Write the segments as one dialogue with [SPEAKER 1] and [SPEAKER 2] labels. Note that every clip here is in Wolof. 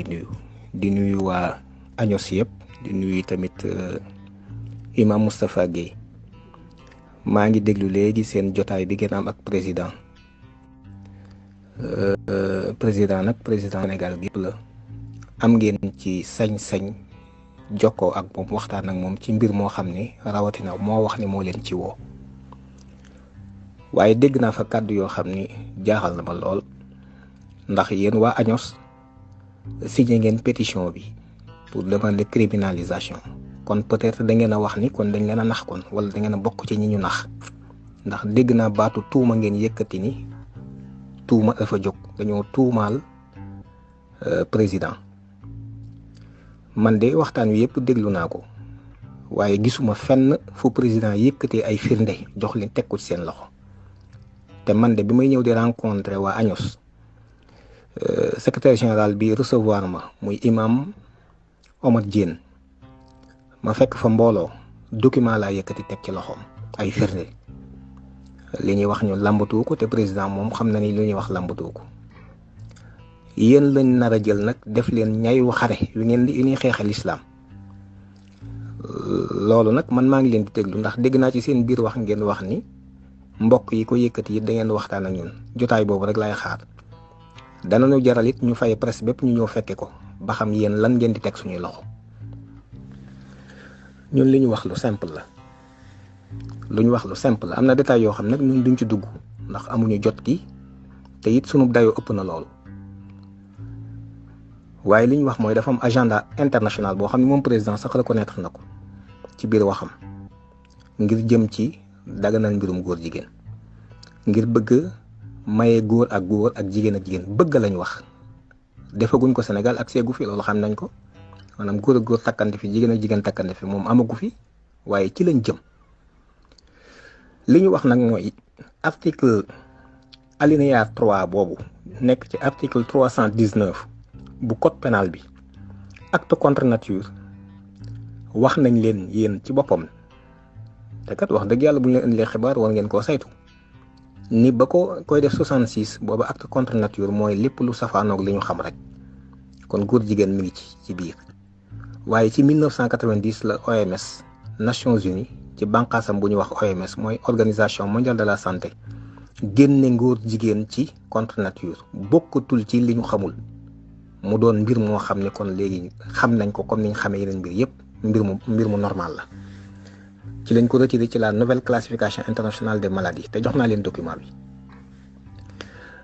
[SPEAKER 1] lay nuyu di nuyu waa Agnos yëpp di nuyu tamit imam Moustapha Guèye maa ngi déglu léegi seen jotaay bi ngeen am ak président nag président Sénégal gépp la am ngeen ci sañ-sañ jokkoo ak moom waxtaan ak moom ci mbir moo xam ni rawatina moo wax ni moo leen ci woo waaye dégg naa fa kàddu yoo xam ni jaaxal na ma lool ndax yéen waa Agnos signé ngeen pétition bi pour demander criminalisation kon peut-être da ngeen a wax ni kon dañ leen a nax kon wala da ngeen a bokk ci ñi ñu nax ndax dégg naa baatu tuuma ngeen yëkkati ni tuuma dafa jóg dañoo tuumaal président man de waxtaan wi yëpp déglu naa ko waaye gisuma fenn fu président yëkkatee ay firnde jox leen teg ko ci seen loxo te man de bi may ñëw di rencontrer waa Agnos secrétaire général bi recevoir ma muy imam Omar Diène ma fekk fa mbooloo document laa yëkkati teg ci loxoom ay firnde li ñuy wax ñu làmbatu ko te président moom xam na ni li ñuy wax làmbatu ko yéen lañ nar a jël nag def leen ñayu xare yu ñuy xeexal lislaam loolu nag man maa ngi leen di déglu ndax dégg naa ci seen biir wax ngeen wax ni mbokk yi ko yëkkati it da ngeen waxtaan ak ñun jotaay boobu rek lay xaar danañu jaral it ñu fay presse bépp ñu ñëw fekke ko ba xam yéen lan ngeen di teg suñuy loxo ñun li ñu wax lu simple la am na détail yoo xam nag ñun duñ ci dugg ndax amuñu jot gi te it sunu dayoo ëpp na loolu waaye li ñu wax mooy dafa am agenda international boo xam ne moom président sax reconnaître na ko ci biir waxam ngir jëm ci daganal mbirum góor jigéen ngir bëgg maye góor ak jigéen ak jigéen bëgg lañ wax defaguñ ko Sénégal ak seegu fi loolu xam nañ ko maanaam góor ak góor takkante fi jigéen ak jigéen takkante fi moom amagu fi waaye ci lañ jëm li ñu wax nag mooy article alinéa 3 boobu nekk ci article 319 bu code pénal bi acte contre nature wax nañ leen yéen ci boppam te kat wax dëgg yàlla bu ñu leen indilee xibaar war ngeen koo saytu ni ba ko koy def 66 booba acte contre nature mooy lépp lu safaanoog li ñu xam rek kon góor jigéen mi ngi ci biir waaye ci 1990 la OMS Nations Unies ci bànqaasam bu ñu wax OMS mooy organisation mondiale de la santé génne ngóor jigéen ci contre nature bokkatul ci li ñu xamul mu doon mbir moo xam ne kon léegi xam nañ ko comme ni ñu xamee yeneen mbir yépp mbir mu normal la ci lañ ko retiré ci la nouvelle classification internationale des maladies te jox naa leen document bi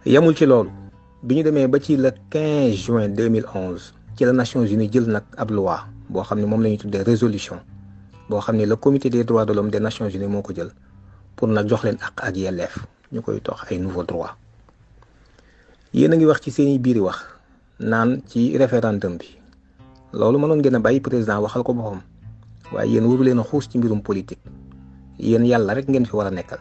[SPEAKER 1] yemul ci loolu bi ñu demee ba ci le 15 juin 2011 ci la Nations Unies jël nag ab loi boo xam ne moom la ñuy tuddee résolution boo xam ne le comité des droits de l'homme des Nations Unies moo ko jël pour nag jox leen ak yelleef ñu koy tox ay nouveaux droits yéen a ngi wax ci seeni biiri wax naan ci référendum bi loolu mënoon ngeen a bàyyi président waxal ko boppam waaye yéen waru leen a xuus ci mbirum politique yéen yàlla rek ngeen fi war a nekkal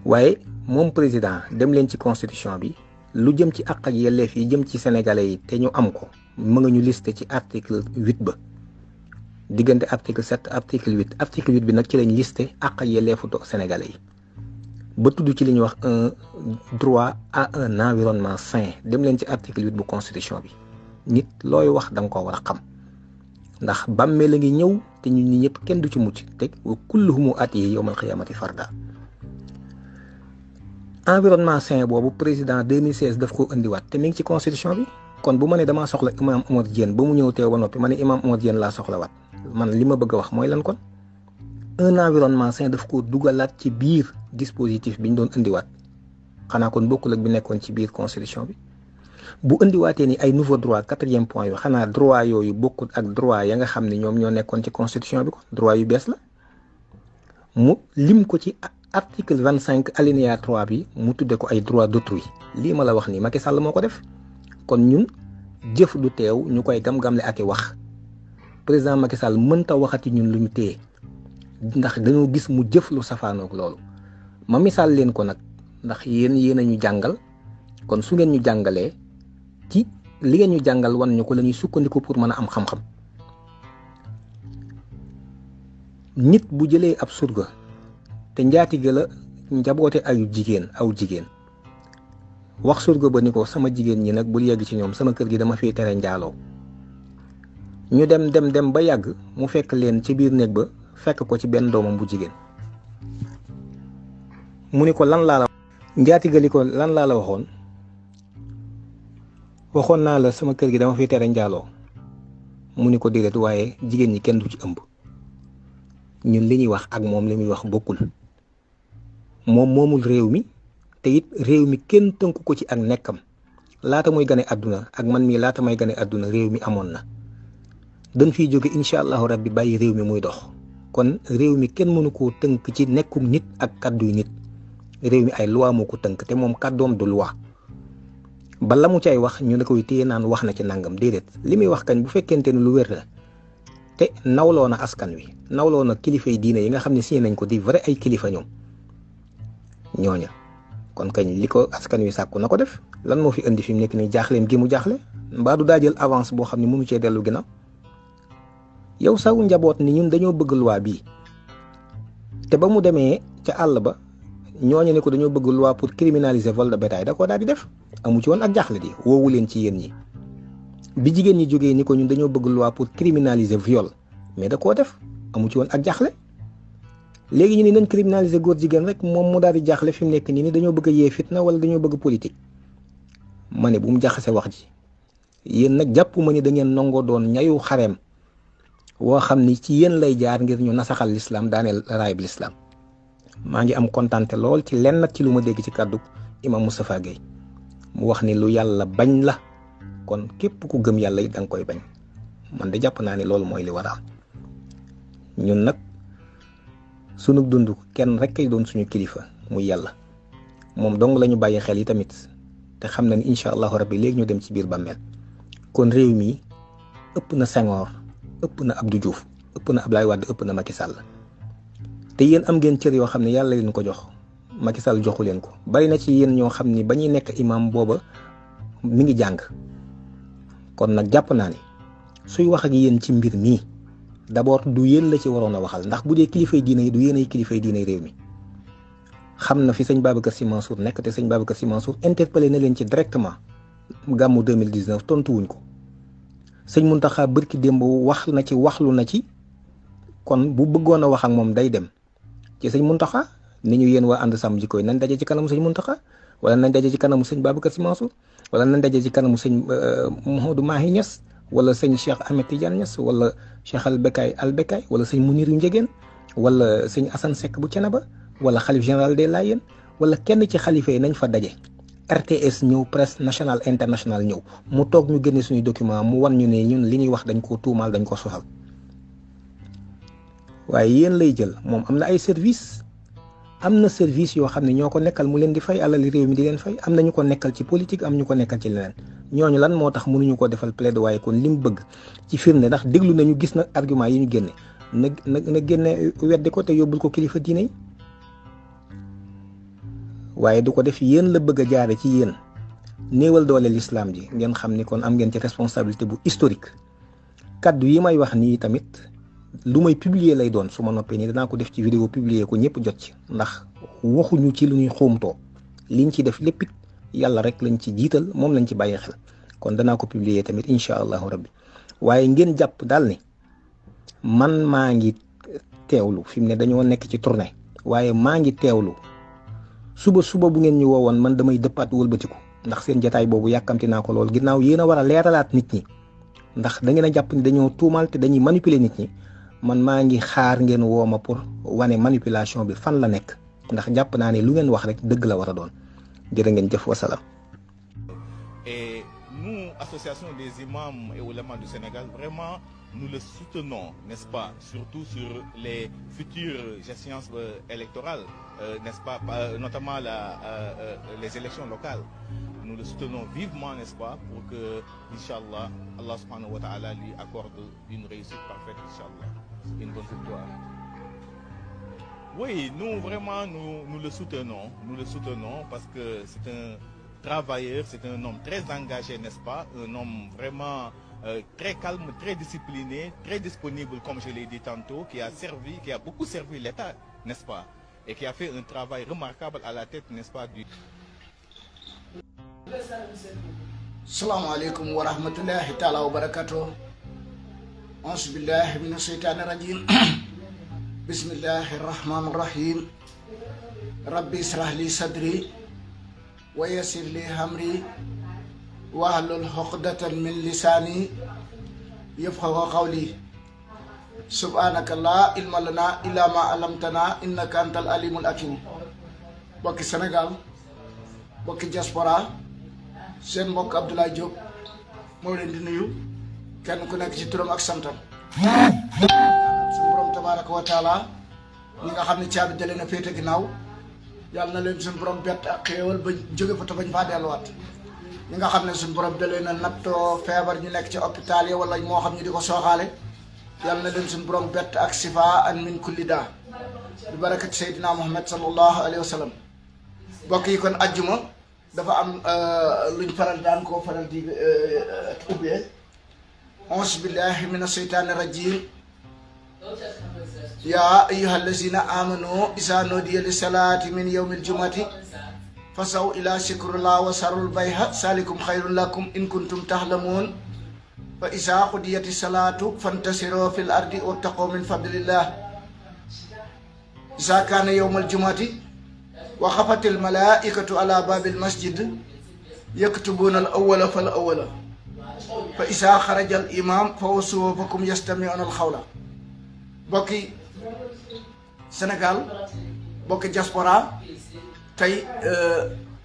[SPEAKER 1] waaye moom président dem leen ci constitution bi lu jëm ci àq ak yelleef yi jëm ci sénégalais yi te ñu am ko mën nga ñu listé ci article 8 ba diggante article 7 article 8 bi nag ci lañ listé àq ak yelleefu sénégalais yi ba tudd ci li ñuy wax un droit à un environnement sain dem leen ci article 8 bu constitution bi nit looy wax da nga ko war a xam ndax bàmmee la ngi ñëw te ñun ñi ñëpp kenn du ci mucc te wa kulluhumu atihi yawmal qiyaamati farda environnement sain boobu président 2016 daf ko indiwaat te mi ngi ci constitution bi kon bu ma ne damaa soxla imam Omar Diène ba mu ñëw teew ba noppi ma ne imam Omar Diène laa soxlawaat man li ma bëgg a wax mooy lan kon un environnement sain daf ko dugalaat ci biir dispositif bi ñu doon indiwaat xanaa kon bokkul ak bi nekkoon ci biir constitution bi bu indiwaatee ni ay nouveau droit 4e point yu xanaa droit yooyu bokkul ak droit ya nga xam ne ñoom ñoo nekkoon ci constitution bi ko droit yu bees la mu lim ko ci article 25 alinéa 3 bi mu tudde ko ay droit d'autrui lii ma la wax nii Macky Sall moo ko def kon ñun jëf du teew ñu koy gam-gamle ak i wax président Macky Sall mënta waxati ñun lu ñu téye ndax dañoo gis mu jëf lu safaanoog loolu ma misaal leen ko nag ndax yéen a ñu jàngal kon su ngeen ñu jàngalee ci li ngeen ñu jàngal wan ñu ko la ñuy sukkandiku pour mën a am xam-xam nit bu jëlee ab surga te njaatige la njaboote aw jigéen wax surga ba ni ko sama jigéen ñi nag bul yegg ci ñoom, sama kër gi dama fiy tere njaaloo. ñu dem ba yàgg mu fekk leen ci biir néeg ba fekk ko ci benn doomam bu jigéen. mu ni ko lan laa la njaatigali ko lan laa la waxoon naa la sama kër gi dama fiy tere njaaloo. mu ni ko déedéet, waaye jigéen ñi kenn du ci ëmb. ñun li ñuy wax ak moom li muy wax bokkul. moom moomul réew mi te it réew mi kenn tënku ko ci ak nekkam. laata muy gane àdduna ak man mii laata may gane àdduna réew mi amoon na. dañ fiy jóge incha allahu rabbi bàyyi réew mi muy dox. kon réew mi kenn mënu koo tënk ci nekkum nit ak kàdduy nit. réew mi ay loi moo ko tënk te moom kàddoom du loi. ba la mu cay wax ñu ne koy téye naan wax na ci nangam, déedéet. li muy wax kañ bu fekkente ni lu wér la te nawloo na askan wi, nawloo na kilifa yi diine yi nga xam ne signé nañ ko di vrai ay kilifa ñooña kon kañ li ko askan wi sàkku na ko def. lan moo fi indi fi mu nekk nii jaaxleem gi mu jaaxle mbaa du daa jël avance boo xam ne mënu cee dellu ginnaaw. yow saw njaboot ni ñun dañoo bëgg loi bii te ba mu demee ca àll ba ñooñu ne ko dañoo bëgg loi pour criminaliser vol de bétail da koo daal di def. amu ci woon ak jaaxle di woowu leen ci yéen ñi bi jigéen ñi jógee ni ko ñun dañoo bëgg loi pour criminaliser viol mais da koo def amu ci woon ak jaaxle. léegi ñu ni nañ criminaliser góor jigéen rek moom mu daal di jaaxle fi mu nekk nii ni dañoo bëgg a yee fitna wala dañoo bëgg politique. ma ne bu mu jaxase wax ji yéen nag jàpp ma ni da ngeen nangoo doon ñayu xareem woo xam ni ci yéen lay jaar ngir ñu nasaxal lislaam daaneel raayib lislaam. maa ngi am kontante lool ci lenn nag ci lu ma dégg ci kàddu imam Moustapha Guèye mu wax ni lu yàlla bañ la kon képp ku gëm yàlla it da nga koy bañ. man de jàpp naa ni loolu mooy li war a am. ñun nag sunu dund kenn rek kay doon suñu kilifa muy yàlla moom dong la ñu bàyyi xel yi tamit te xam na ni incha allahu rabbi léegi ñu dem ci biir bàmmeel. kon réew mi ëpp na Senghor ëpp na Abdou Diouf ëpp na Abdoulaye Wade ëpp na Macky Sall te yéen am ngeen cër yoo xam ne yàlla leen ko jox Macky Sall joxu leen ko. bari na ci yéen ñoo xam ni ba ñuy nekk imam booba mi ngi jàng kon nag jàpp naa ni suy wax ak yéen ci mbir mii d'abord du yéen la ci waroon a waxal ndax bu dee kilifay diine yi du yéen ay kilifay diine réew mi. xam na fi sëñ Babacar Sy Mansour nekk te sëñ Babacar Sy Mansour interpellé na leen ci directement gàmmu 2019 tontuwuñ ko. sëñ Mountakha bërki démb waxlu na ci kon bu bëggoon a wax ak moom day dem ci sëñ Mountakha ni ñu yéen waa ànd sàmm jikko yi nañ daje ci kanamu sëñ Mountakha wala nañ daje ci kanamu sëñ Babacar Sy Mansour wala nañ daje ci kanamu sëñ Mouhamadou Mahi Niass wala sëñ Cheikh Ahmed Tidiane Niass wala Cheikh Albekaay wala sëñ Mouniru Ndiégène wala sëñ Assane Seck bu Thiénaba wala xalif général des Layènes wala kenn ci xalifa yi nañ fa daje. RTS ñëw presse nationale internationale ñëw mu toog ñu génne suñu document mu wan ñu ne ñun li ñuy wax dañ ko tuumaal dañ ko sosal waaye yéen lay jël moom am na ay service yoo xam ne ñoo ko nekkal mu leen di fay alal réew mi di leen fay am na ñu ko nekkal ci politique am ñu ko nekkal ci leneen ñooñu lan moo tax mënuñu ko defal plaidoyer kon li mu bëgg ci firnde ndax déglu nañu gis na argument yi ñu génne na génne weddi ko te yóbbul ko kilifa diine yi waaye du ko def yéen la bëgg a jaare ci yéen néewal doole l'islam ji ngeen xam ni kon am ngeen ci responsabilité bu historique. kaddu yi may wax nii tamit lu may publier lay doon su ma noppee nii danaa ko def ci vidéo publier ko ñëpp jot ci ndax waxuñu ci lu ñuy xuumtoo liñ ci def lépp it yàlla rek lañ ci jiital moom lañ ci bàyyi xel kon danaa ko publier tamit incha allahu rabbi waaye ngeen jàpp daal ni man maa ngi teewlu fi mu ne dañoo nekk ci tournée waaye maa ngi teewlu suba bu ngeen ñu woowoon man damay dëppaat wëlbatiku ndax seen jataay boobu yàkkamti naa ko lool ginnaaw yéen a war a leeralaat nit ñi ndax da ngeen a jàpp ni dañoo tuumal te dañuy manipuler nit ñi man maa ngi xaar ngeen woo ma pour wane manipulation bi fan la nekk ndax jàpp naa ne lu ngeen wax rek dëgg la war a doon jërë ngeen jëf wasalaam.
[SPEAKER 2] Et nous, Association des imams et oulémas du Sénégal, vraiment, nous le soutenons, n'est-ce pas, surtout sur les futures échéances électorales, n'est-ce pas, notamment les élections locales. Nous le soutenons vivement, n'est-ce pas, pour que, Inch'Allah, Allah subhanahu wa ta'ala lui accorde une réussite parfaite, Inch'Allah, une bonne victoire. Oui, nous, vraiment, nous le soutenons parce que c'est un travailleur, c'est un homme très engagé, n'est-ce pas, un homme vraiment très calme, très discipliné, très disponible, comme je l'ai dit tantôt, qui a beaucoup servi l'État, n'est-ce pas, et qui a fait un travail remarquable à la tête, n'est-ce pas, du...
[SPEAKER 3] Assalamualaikum warahmatullahi taala wabarakatuh. Auzubillahi minasyaitonirrajim. Bismillahirrahmanirrahim. Rabbi israh li sadri wa yassir li amri wahlul 'uqdatan min lisani yafqahu qawli. Subhanaka la ilma lana illa ma 'allamtana innaka antal alimul hakim. Bokki Sénégal, bokki diaspora, seen mbokk Abdoulaye Diop moo leen di nuyu kenn ku nekk ci turam ak santam. Suñu borom tabaraka wa taala ñi nga xam ne caabi da leen a féete ginnaaw yàlla na leen suñu borom bett ak xéewal ba jóge fa te bañ faa delluwaat. ñi nga xam ne suñu borom da leen a nattoo feebar ñu nekk ci hôpital yi wala moo xam ñu di ko sooxaale yàlla na leen suñu borom bett ak sifa an min kulli daa bi barakat Seydina Muhammad sallallahu alayhi wa sallam. mbokk yi kon ajjuma dafa am luñ faral daan koo faral di ubbee auzu billahi mina sheytaani rajim yaa ayyuha allazina amanu isa nudiya li salaati min yawmil jumati fasaw ila zikrullah wa sarul bayha salikum xayrun lakum in kuntum tahlamun fa isa qudiyati salatu fantasiru fil ardi wabtaqu min fadlillah isa kaana yawmal jumati wa xafatil malaikatu ala babil masjid yaktubuna al awwala fal awwala fa isa xaraja al imam fa wasuwafakum yastamiuna al xawla. bokki Sénégal bokki diaspora tey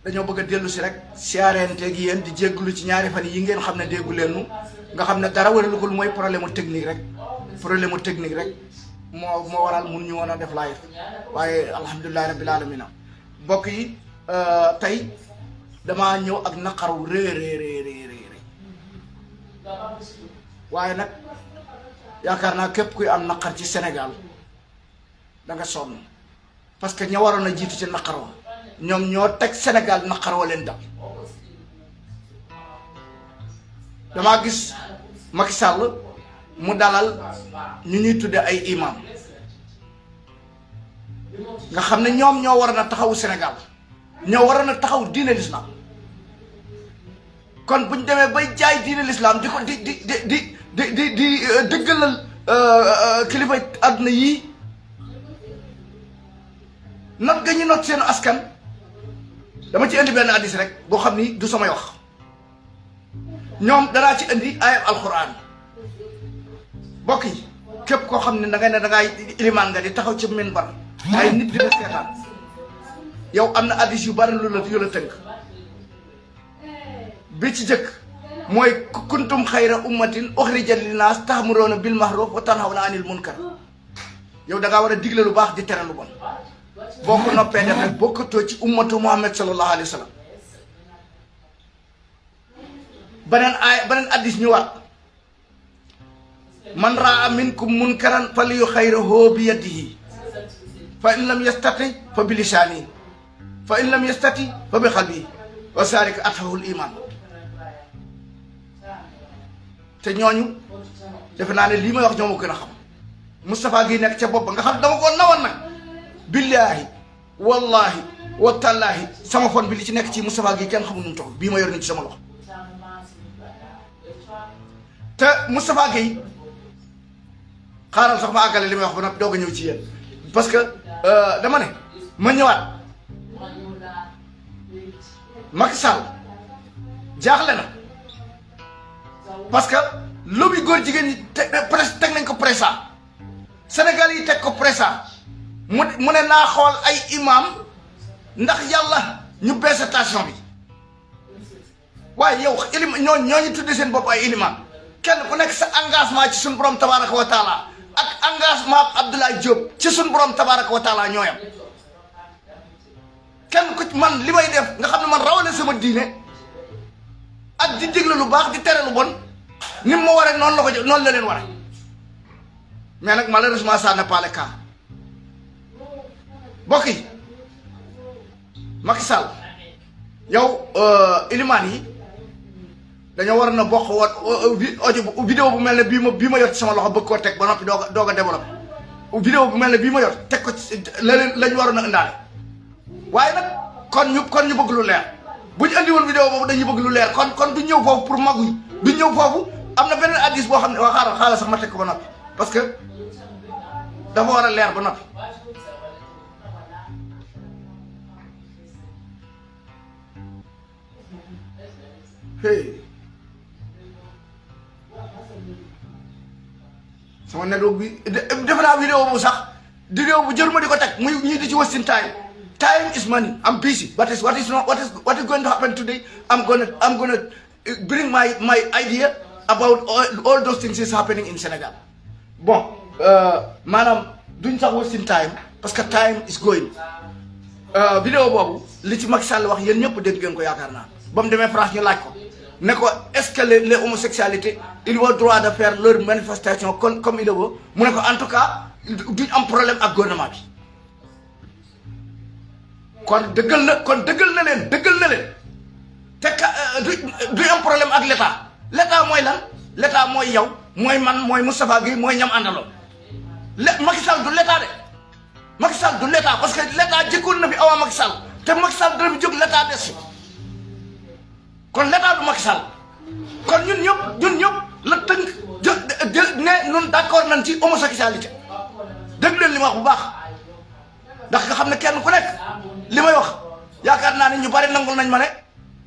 [SPEAKER 3] dañoo bëgg a dellu si rek siyaarenteeg yéen di jégglu ci ñaari fan yi ngeen xam ne déggu leenu nga xam ne dara waralu ko lu mooy problème technique rek moo waral mun ñu woon a def live waaye alhamdulilahi rabbil alamin. mbokk yi tey damaa ñëw ak naqaru réeréeréeréeré waaye nag yaakaar naa képp kuy am naqar ci Sénégal da nga sonn parce que ña waroon a jiitu ci naqar wa ñoom ñoo teg Sénégal naqar wa leen dal. damaa gis Macky Sall mu dalal ñu ñuy tudde ay imam nga xam ne ñoom ñoo waroon a taxawu Sénégal ñoo waroon a taxaw diine l'islam kon buñ demee bay jaay diine l'islam di ko di dëggalal kilifa àdduna yii not ga ñu not seen askan. dama ci indi benn hadiis rek boo xam ni du samay wax ñoom danaa ci indi ayat alquran. mbokk yi képp koo xam ne da ngay ilimaan nga di taxaw ci minbar ay nit di la seetaan yow am na hadiis yu bari lu la tënk. bi ci jëkk mooy kuntum xayra ummatin uxrijat linnaas ta'muruuna bil ma'ruuf wa tanhawna anil munkar. yow da ngaa war a digle lu baax di tere lu bon boo ko noppee def rek bokkatoo ci ummatu Muhammad sallallahu alayhi wa sallam. beneen hadiis ñëwaat man raa minkum munkaran falyughayyirhu bi yadihi fa in lam yastati fa bi lisaanihi fa in lam yastati fa bi qalbihi wa zaalika ad'aful iimaan. te ñooñu defe naa ne lii may wax ñoo ma gën a xam Moustapha gi nekk ca bopp nga xam dama ko nawoon nag billaahi wallahi wa tallaahi sama fon bi li ci nekk ci Moustapha gi kenn xamul nu mu toll bii ma yor ni ci sama loxo. te Moustapha Gueye xaaral sax ma àggale li may wax ba nag doog a ñëw ci yéen parce que dama ne ma ñëwaat Macky Sall jaaxle na parce que lobby góor jigéen ñi teg nañ ko pressa Sénégal yi teg ko pressa mu ne naa xool ay imam ndax yàlla ñu baisse station bi waaye yow ñooñu tudde seen bopp ay iliman kenn ku nekk sa engagement ci suñu borom tabaraka wa taala ak engagement Abdoulaye Diop ci suñu borom tabaraka wa taala ñooyam. kenn ku man li may def nga xam ne man rawale sama diine ak di digle lu baax di tere lu bon ni mu ma waree noonu la leen waree mais nag malheureusement ça n'est pas le cas. mbokk yi Macky Sall yow ilimaan yi dañoo war na bokk woon vidéo bu mel ne bii ma yor ci sama loxo bëgg koo teg ba noppi doog a développé vidéo bu mel ne bii ma yor teg ko ci lañ waroon a indaale waaye nag kon ñu bëgg lu leer buñ andi woon vidéo boobu dañuy bëgg lu leer kon du ñëw foofu pour maguy du ñëw foofu am na beneen hadis boo xam ne waa xaaral sax ma teg ko ba noppi parce que dafa war a leer ba noppi hey sama network bi defe naa vidéo bu sax vidéo bu jël ma di ko teg muy ñii di ci wasting time is money. I'm busy. What is going to happen today? I'm gonna bring my idea about all those things is happening in Senegal. Bon, madam, duñ sax wasting time parce que time is going. Vidéo boobu li ci Macky Sall wax yéen ñëpp dégg ngeen ko yaakaar naa ba mu demee France ñu laaj ko ne ko est-ce que les homosexualités ils ont le droit de faire leur manifestation comme il le veut mu ne ko en tout cas duñ am problème ak gouvernement bi. kon dëggal na leen te du am problème ak l'état mooy lan l'état mooy yow mooy man mooy Moustapha Guèye mooy ñam àndaloon Macky Sall du l'état de Macky Sall du l'état parce que l'état jëkkoon na fi avant Macky Sall te Macky Sall dana fi jóg l'état des kon l'état du Macky Sall kon ñun ñëpp la tënk ne ñun d'accord nañ ci homosexualité dégg leen li ma wax bu baax ndax nga xam ne kenn ku nekk li may wax yaakaar naa ne ñu bari nangul nañ ma ne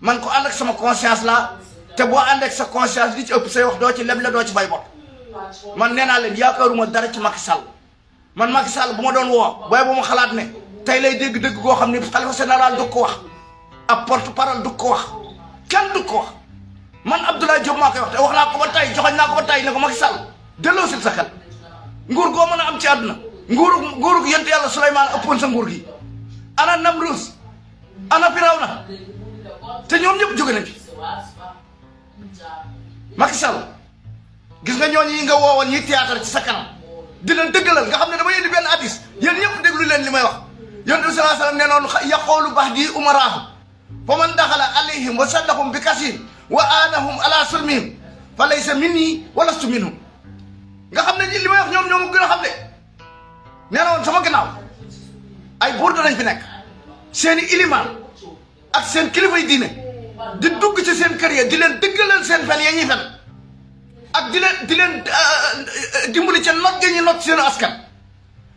[SPEAKER 3] man ko ànd ak sama conscience la te boo ànd ak sa conscience li ci ëpp say wax doo ci leble doo ci bay bot man nee naa leen yaakaaruma dara ci Macky Sall man Macky Sall bu ma doon woo booy bu ma xalaat ne tey lay dégg dëgg goo xam ne xalifa général du ko wax ab porte-parole du ko wax kenn du ko wax man Abdoulaye Diop maa koy wax te wax naa ko ba tey joxoñ naa ko ba tey ne ko Macky Sall delloo si sa xel nguur goo mën a am ci àdduna nguuru yent yàlla Souleymane ëppoon sa nguur gi ana Namrus ana Firawna te ñoom ñëpp jóge nañ fi Macky Sall gis nga ñooñu yi nga woowoon ñuy théâtre ci sa kanam di leen dëggalal nga xam ne dama indi benn hadis yéen ñëpp déglu leen li may wax yonent bi sallallahu alayhi wasallam nee noonu yaqoolu ba'di umaraahu fa man daxala alayhim wa saddaqum bi kasir wa aanahum ala sulmihim fa laysa minni wa lastu minhum nga xam ne li may wax ñoom gën a xam ne nee na woon sama gannaaw ay buur danañ fi nekk seeni ilimaan ak seen kilifa yi diine di dugg ci seen kër ya di leen dëggalal seen fen ya ñuy fen ak di leen dimbali ca not ga ñuy not seen askan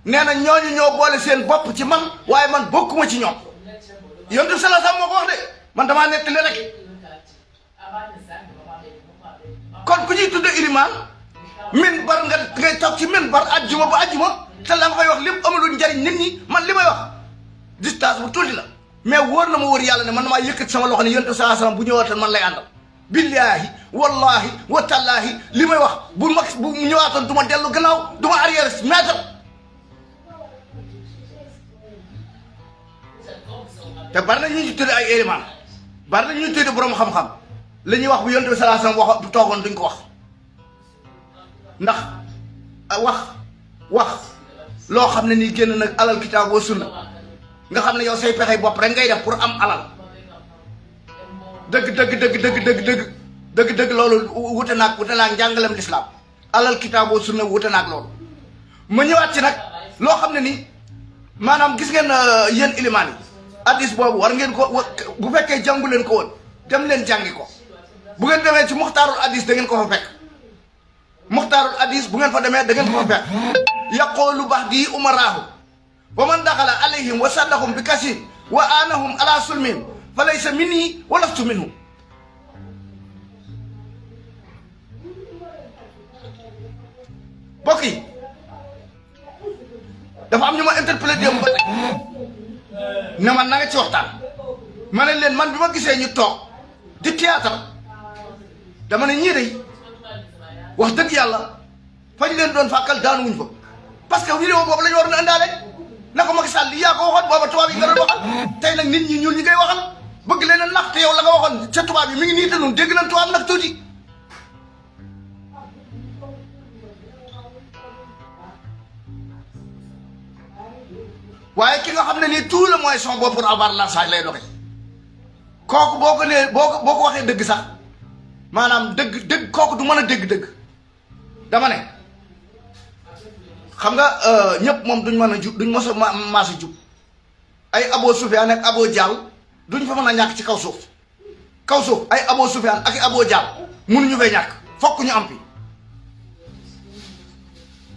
[SPEAKER 3] nee na ñooñu ñoo boole seen bopp ci man waaye man bokkuma ci ñoom yonent bi sallallahu alayhi wasallam moo ko wax de man damaa nettali rek kon ku ñuy tudde ilimaan min bar ngay toog ci min bar ajjuma ba ajjuma te la nga fay wax lépp amulul njariñ nit ñi man li may wax distance bu tuuti la mais wóor na ma wóor yàlla ne man damaa yëkkati sama loxo ne yonent bi sallallahu alayhi wasallam bu ñëwaatal man lay àndal billaahi wallahi wa tallaahi li may wax bu ñëwaatoon du ma dellu gannaaw du ma arrière mètre te bari na ñu tudde ay élément bari na ñu tudde borom xam-xam la ñuy wax bu yonent bi sallallahu alayhi wasallam wax bu toogoon duñ ko wax ndax wax loo xam ne nii génn nag alal kitaab wa sunna nga xam ne yow say pexey bopp rek ngay def pour am alal dëgg loolu wute naag njàngalem lislaam alal kitaab wa sunna wute naag loolu ma ñëwaat ci nag loo xam ne nii maanaam gis ngeen yéen ilimaan yi addis boobu war ngeen ko bu fekkee jàngu leen ko woon dem leen jàngi ko bu ngeen demee ci muxtaarul addis da ngeen ko fa fekk muxtaarul addis bu ngeen fa demee da ngeen ko fa fekk yaqoolu ba'di umaraahu wa man daxala alayhim wa saddaqum bi kasir wa aanahum ala sulmihim fa laysa minni wa lastu minhum bokk yi dafa am ñu ma interpellé démb ba tey ne man na nga ci waxtaan ma ne leen man bi ma gisee ñu toog di théâtre dama ne ñii day wax dëgg yàlla fañ leen doon fàkkal daanu wuñ fa parce que vidéo boobu la ñu war na indaale na ko Macky Sall li yaa ko waxoon booba tubaab yi nga doon waxal tey nag nit ñi ñuul ñi ngay waxal bëgg leen a nax te yow la nga waxoon ca tubaab yi mi ngi nii te noonu dégg nañ tubaab nag tuuti waaye ki nga xam ne nii tout le moyen sont bons pour avoir l'argent lay doxe kooku boo ko nee boo ko waxee dëgg sax maanaam dëgg kooku du mën a dëgg dama ne xam nga ñëpp moom duñ mën a jub duñ mos a maasa jub ay Abo Soufiane ak Abo Diall duñ fa mën a ñàkk ci kaw suuf kaw suuf ay Abu Sufyaan ak Abu Jahl mënuñu fay ñàkk fokk ñu am fi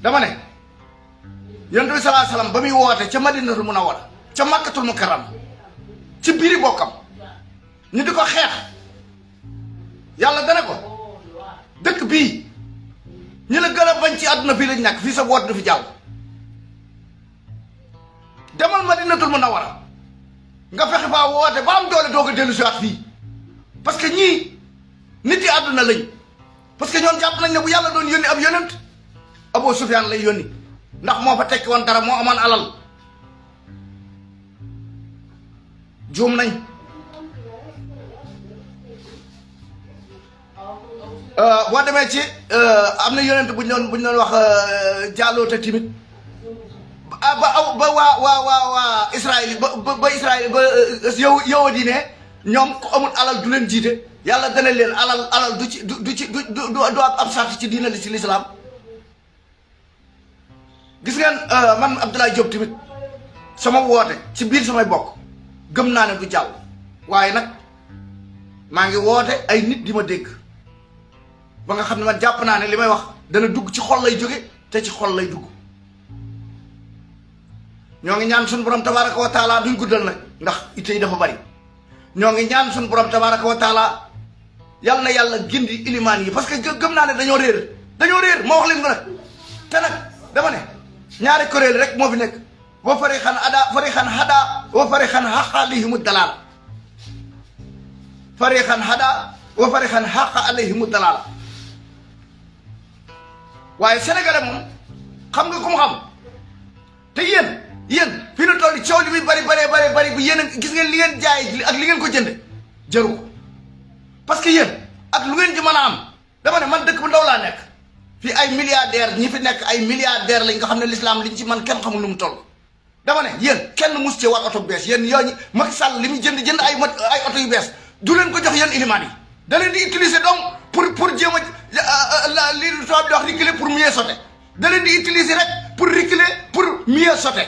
[SPEAKER 3] dama ne yonent bi sallallahu alayhi wasallam ba muy woote ca Madinatul Munawwara ca Makkatul Mukarram ci biiri bokkam ñu di ko xeex yàlla dana ko dëkk bii ñi la gën a bañ ci àdduna fii lañ ñàkk fii sa woot du fi jaaw demal Madinatul Munawwara nga fexe faa woote ba am doole doog a dellu si waat fii parce que ñii nit yi àdduna lañ parce que ñoom jàpp nañ ne bu yàlla doon yónni ab yonent Abu Sufyaan lay yónni ndax moo fa tekki woon dara moo amoon alal juum nañ boo demee ci am na yonent buñ doon wax jàlloote timit ba waa Israël ba Israël ba yow di ne ñoom ku amul alal du leen jiite yàlla dana leen alal du ci du ab sart ci diina li ci lislaam gis ngeen man Abdoulaye Diop tamit sama woote ci biir samay bokk gëm naa ne du jàll waaye nag maa ngi woote ay nit di ma dégg ba nga xam ne man jàpp naa ne li may wax dana dugg ci xol lay jóge te ci xol lay dugg ñoo ngi ñaan suñu borom tabaraka wa taala duñ guddal nag ndax ite yi dafa bari ñoo ngi ñaan suñu borom tabaraka wa taala yàlla na yàlla gindi ilimaan yi parce que gëm naa ne dañoo réer moo wax leen ko nag te nag dama ne ñaari kuréel rek moo fi nekk wa farixan hada wa farixan haqa alayhimu dalaala farixan hada wa farixan haqa alayhimu dalaala waaye sénégalais moom xam nga ku mu xam te yéen fii na toll coow li muy bari bu yéen gis ngeen li ngeen jaay ak li ngeen ko jënde jëru ko parce que yéen ak lu ngeen ci mën a am dama ne man dëkk bu ndaw laa nekk fii ay milliardaires ñi fi nekk ay milliardaires lañ nga xam ne l'islam liñ ci man kenn xamul lu mu toll dama ne yéen kenn mus ci war oto bu bees yéen yooñu Macky Sall li muy jënd ay oto yu bees du leen ko jox yéen ilimaan yi da leen di utiliser donc pour jéem a li tubaab di wax reculer pour mieux sauter da leen di utiliser rek pour reculer pour mieux sauter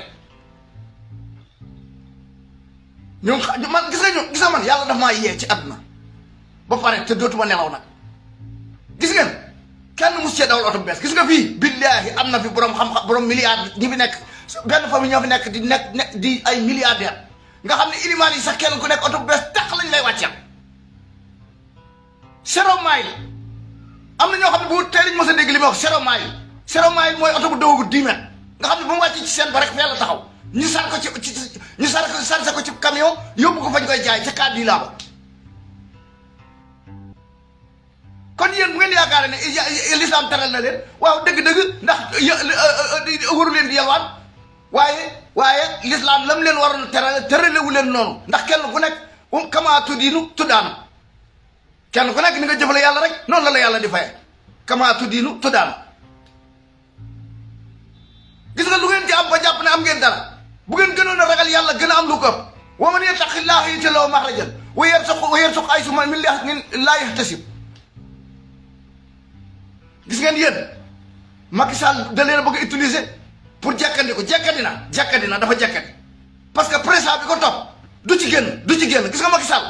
[SPEAKER 3] ñoom man gis nga man yàlla dafa maa yee ci àdduna ba pare te dootuma nelaw nag gis ngeen kenn mus cee dawal oto bu bees gis nga fii billaahi am na fi borom xam-xam borom milliard ñi fi nekk benn famille ñoo fi nekk di ay milliardaire nga xam ne ilimaan yi sax kenn ku nekk oto bu bees tax lañ lay wàcceel zéro mile am na ñoo xam ne bu tey lañ mos a dégg li may wax zéro mile mooy oto bu dawagu 10 mètres nga xam ne ba mu wàccee ci seen ba rek fee la taxaw ñu sar ko ñu sarse ko ci camion yóbbu ko fañ koy jaay ca cadre yi laa ba kon yéen bu ngeen yaakaar ne l'islam teral na leen waaw dëgg-dëgg ndax waru leen di yalwaan waaye l'islam lam leen waroon teralewu leen noonu ndax kenn ku nekk kama tuddiinu tuddaanu kenn ku nekk ni nga jëfale yàlla rek noonu la yàlla di faye kama tuddiinu tuddaanu gis nga lu ngeen ci am ba jàpp ne am ngeen dara bu ngeen gënoon a ragal yàlla gën a am lu ko ëpp wa man yattaqillaaha yaj'al lahu maxrajan wa yarzuqhu haysu min laa yahtasib gis ngeen yéen Macky Sall da leen a bëgg a utiliser pour jekkandi ko jekkandi na dafa jekkandi parce que président bi ko topp du ci génn gis nga Macky Sall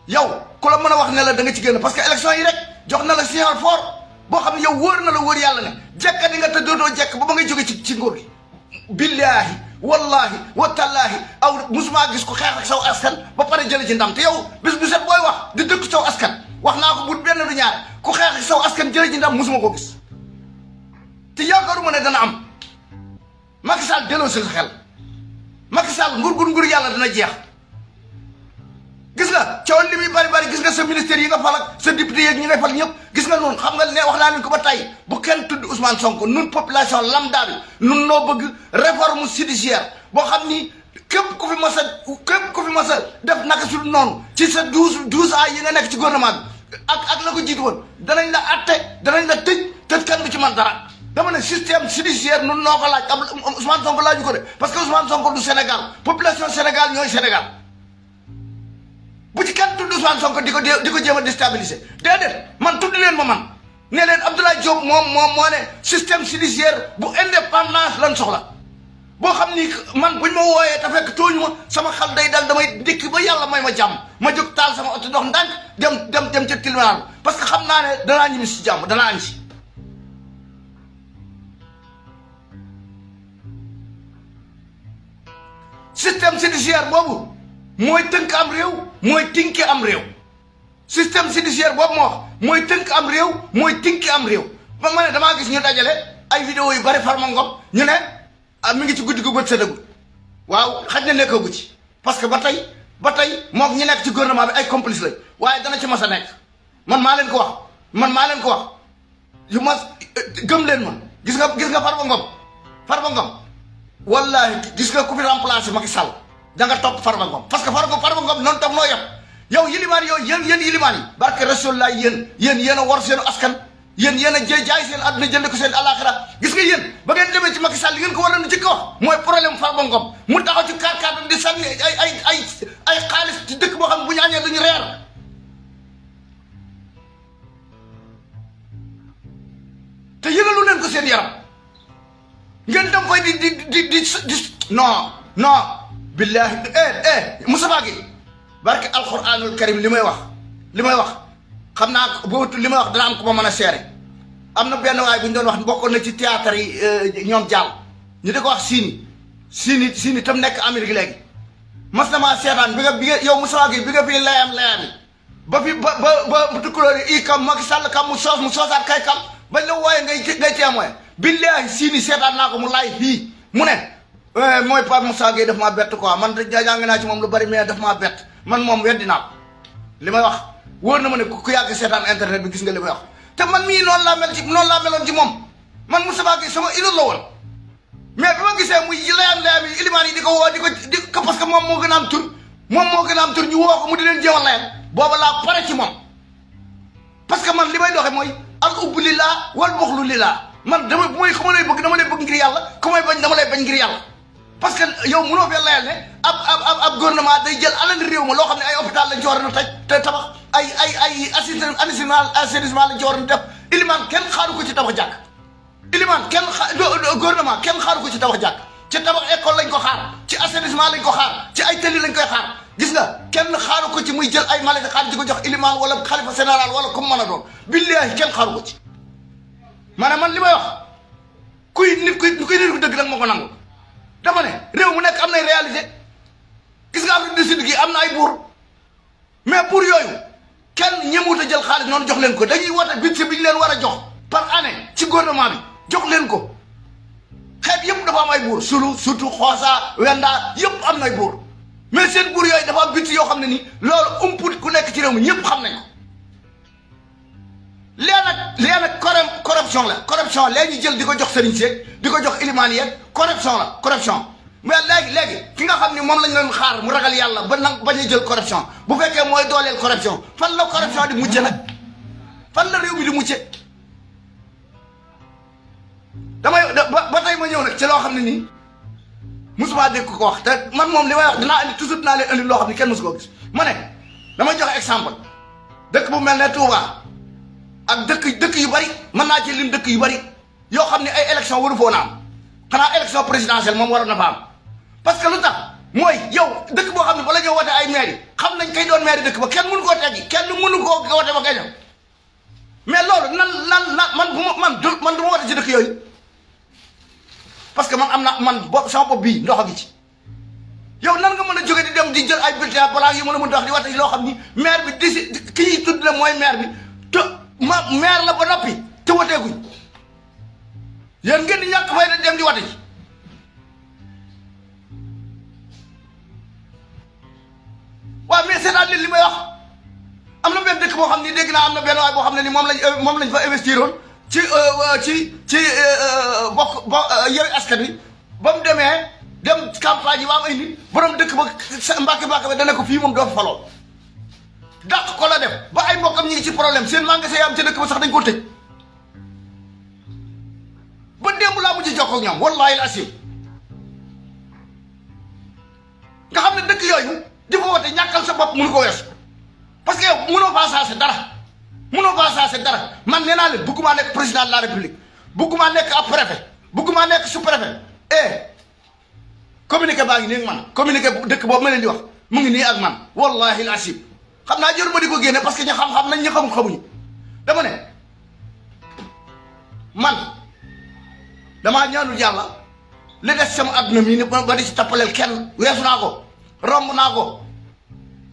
[SPEAKER 3] yow ku la mën a wax ne la da nga ci génn parce que élection yi rek jox na la signal fort boo xam ne yow wóor na la wóor yàlla ne jekkandi nga te dootoo jekk ba ngay jóge ci nguur gi billaahi wallahi watallaahi aw musuma gis ko xeex ak saw askan ba pare jële ci ndam te yow bis bu set booy wax di dëkk saw askan wax naa ko bu benn du ñaar ku xeex ak saw askan jële ci ndam musuma ko gis te yaakaaruma ne dana am Macky Sall delloo si sa xel Macky Sall nguur yàlla dana jeex gis nga coow li muy bari gis nga sa ministère yi nga fal ak sa député yeeg ñi ngay fal ñëpp gis nga noonu xam nga ne wax naa leen ko ba tey bu kenn tudd Ousmane Sonko nun population lambda bi nun noo bëgg réforme judiciaire boo xam ni képp ku fi mas a def naka su noonu ci sa 12 ans yi nga nekk ci gouvernement bi ak la ko jiitu woon danañ la atte danañ la tëj kenn du ci man dara dama ne système judiciaire nun noo ko laaj am Ousmane Sonko laaju ko de parce que Ousmane Sonko du Sénégal population Sénégal ñooy Sénégal bu ci kenn tudd Ousmane Sonko di ko jéem a déstabiliser déedéet man tudd leen ma man ne leen Abdoulaye Diop moom moo ne système judiciaire bu indépendance lan soxla boo xam ni man buñ ma wooyee te fekk tooñu ma sama xel day dal damay dikk ba yàlla may ma jàmm ma jóg taal sama oto dox ndànk dem ca tribunal parce que xam naa ne danaa ñibbi si jàmm danaa añ si système judiciaire boobu mooy tënk am réew mooy tinki am réew système judiciaire boobu moo wax mooy tënk am réew mooy tinki am réew ba ma ne damaa gis ñu dajale ay vidéo yu bari Farba Ngom ñu ne mi ngi ci guddi gu bët séddagul waaw xaj na nekkagu ci parce que ba tey moom ñi nekk ci gouvernement bi ay complice lañ waaye dana ci mas a nekk man maa leen ko wax yu mas gëm leen ma gis nga Farba Ngom wallahi gis nga ku fi remplacé Macky Sall da nga topp Farba Ngom parce que Farba Ngom noonu tam noo yem yow yilimaan yooyu yéen yilimaan yi barke Rasulullah yéen a war seen askan yéen a jaay seen àdduna jënd ko seen alaxira gis nga yéen ba ngeen demee ci Macky Sall li ngeen ko war a jëkk wax mooy problème Farba Ngom mu taxaw ci kaar di sànni ay xaalis ci dëkk boo xam ne bu ñu añee duñu reer te yëgalu leen ko seen yaram ngeen dem fay di non billahi Moustapha Gueye barke alquranul karim li may wax xam naa boobu li may wax dana am ku ma mën a seere am na benn waay bu ñu doon wax bokkoon na ci théâtre yi ñoom jàll ñu di ko wax siini tam nekk Amérique léegi mas na maa seetaan bi nga yow Moustapha Gueye bi nga fii layam yi ba fi ba tukkulóor yi kam Macky Sall kam mu soosaat kay kam bañ la wooye ngay témoin billahi siini seetaan naa ko mu laay fii mu ne mooy Pape Moussa Gueye daf maa bett quoi man jàng naa ci moom lu bari mais daf maa bett man moom weddi naa ko li may wax wóor na ma ne ku yàgg seetaan internet bi gis nga li may wax te man mii noonu laa meloon ci moom man Moustapha Gueye sama idole la woon mais bi ma gisee muy layam yi ilimaan yi di ko woo di ko parce que moom moo gën a am tur ñu woo ko mu di leen jéem a layam booba laa pare ci moom parce que man li may doxe mooy al ubbu lillah wal buxlu lillah man dama mooy ku ma lay bëgg dama lay bëgg ngir yàlla ku may bañ dama lay bañ ngir yàlla parce que yow mënoo fee layal ne ab gouvernement day jël alal réew ma loo xam ne ay hôpital lañ ci war a taj te tabax ay assainissement lañ ci war a def ilimaan kenn xaaru ko ci tabax jàkk gouvernement kenn xaaru ko ci tabax jàkk ci tabax école lañ ko xaar ci assainissement lañ ko xaar ci ay tëli lañ koy xaar gis nga kenn xaaru ko ci muy jël ay malade xaalis di ko jox ilimaan wala xalifa général wala comme mën a doon billahi kenn xaaru ko ci maanaam man li may wax kuy nit ku dëgg nag moo ko nangu dama ne réew mu nekk am nay réalité gis nga Afrique du Sud gi am na ay buur mais buur yooyu kenn ñemewut a jël xaalis noonu jox leen ko dañuy woote budget bi ñu leen war a jox par année ci gouvernement bi jox leen ko xeet yëpp dafa am ay buur surtout xoosa wenda yëpp am nay buur mais seen buur yooyu dafa am budget yoo xam ne nii loolu umput ku nekk ci réew mi ñëpp xam nañ ko lee nag corruption la corruption léegi jël di ko jox sëriñ seeg di ko jox ilimaan yeeg corruption mais léegi ki nga xam ni moom lañ leen xaar mu ragal yàlla ba nag bañ a jël corruption bu fekkee mooy dooleel corruption fan la corruption di mucce nag fan la réew mi di mucce ba tey ma ñëw nag ci loo xam ne nii musuma dégg ko wax te man moom li may wax dinaa indi toujours dinaa leen indi loo xam ne kenn musu koo gis ma ne damay joxe exemple dëkk bu mel ne Touba ak dëkk yu bari mën naa ci lim dëkk yu bari yoo xam ne ay élection waru foo na am xanaa élection présidentielle moom waroon na fa am parce que lu tax mooy yow dëkk boo xam ne bala ñoo wote ay maire yi xam nañ kay doon maire dëkk ba kenn mënu koo teggi kenn mënu koo wote ba gañam mais loolu man du ma wote ci dëkk yooyu parce que man sama bopp bii ndox a gi ci yow nan nga mën a jóge di dem di jël ay bulletin balaa yu mën a mën dox di wote loo xam ni maire bi kii tudd la mooy maire bi te maire la ba noppi te woteeguñ yéen ngeen di ñàkk fay dem di wote ji waaw mais c'est-à-dire li may wax am na benn dëkk boo xam ni dégg naa am na benn waay boo xam ne ni moom lañ fa investiroon ci Yewwi Askan Wi ba mu demee dem campagne yi ba am ay nit borom dëkk ba mbàkke ba dana ko fii moom doo fa faloo dàq ko la def ba ay mbokkam ñi ngi ci problème seen magasin yi am ca dëkk ba sax dañ ko tëj ba démb laa mujj jokkoo ak ñoom wallahi al asim nga xam ne dëkk yooyu di fa wote ñàkkal sa bopp mënu ko weesu parce que yow mënoo faa saase dara man nee naa leen bëgguma nekk président de la république bëgguma nekk ab préfet bëgguma nekk sous préfet communiqué baa ngi nii ak man communiqué dëkk boobu ma leen di wax mu ngi nii ak man wallahi al asib xam naa jëru ma di ko génne parce que ñu xam-xam nañ ñu xamul xamuñu dama ne man damaa ñaanul yàlla li des sama adduna mii ni ba di ci tappaleel kenn weesu naa ko romb naa ko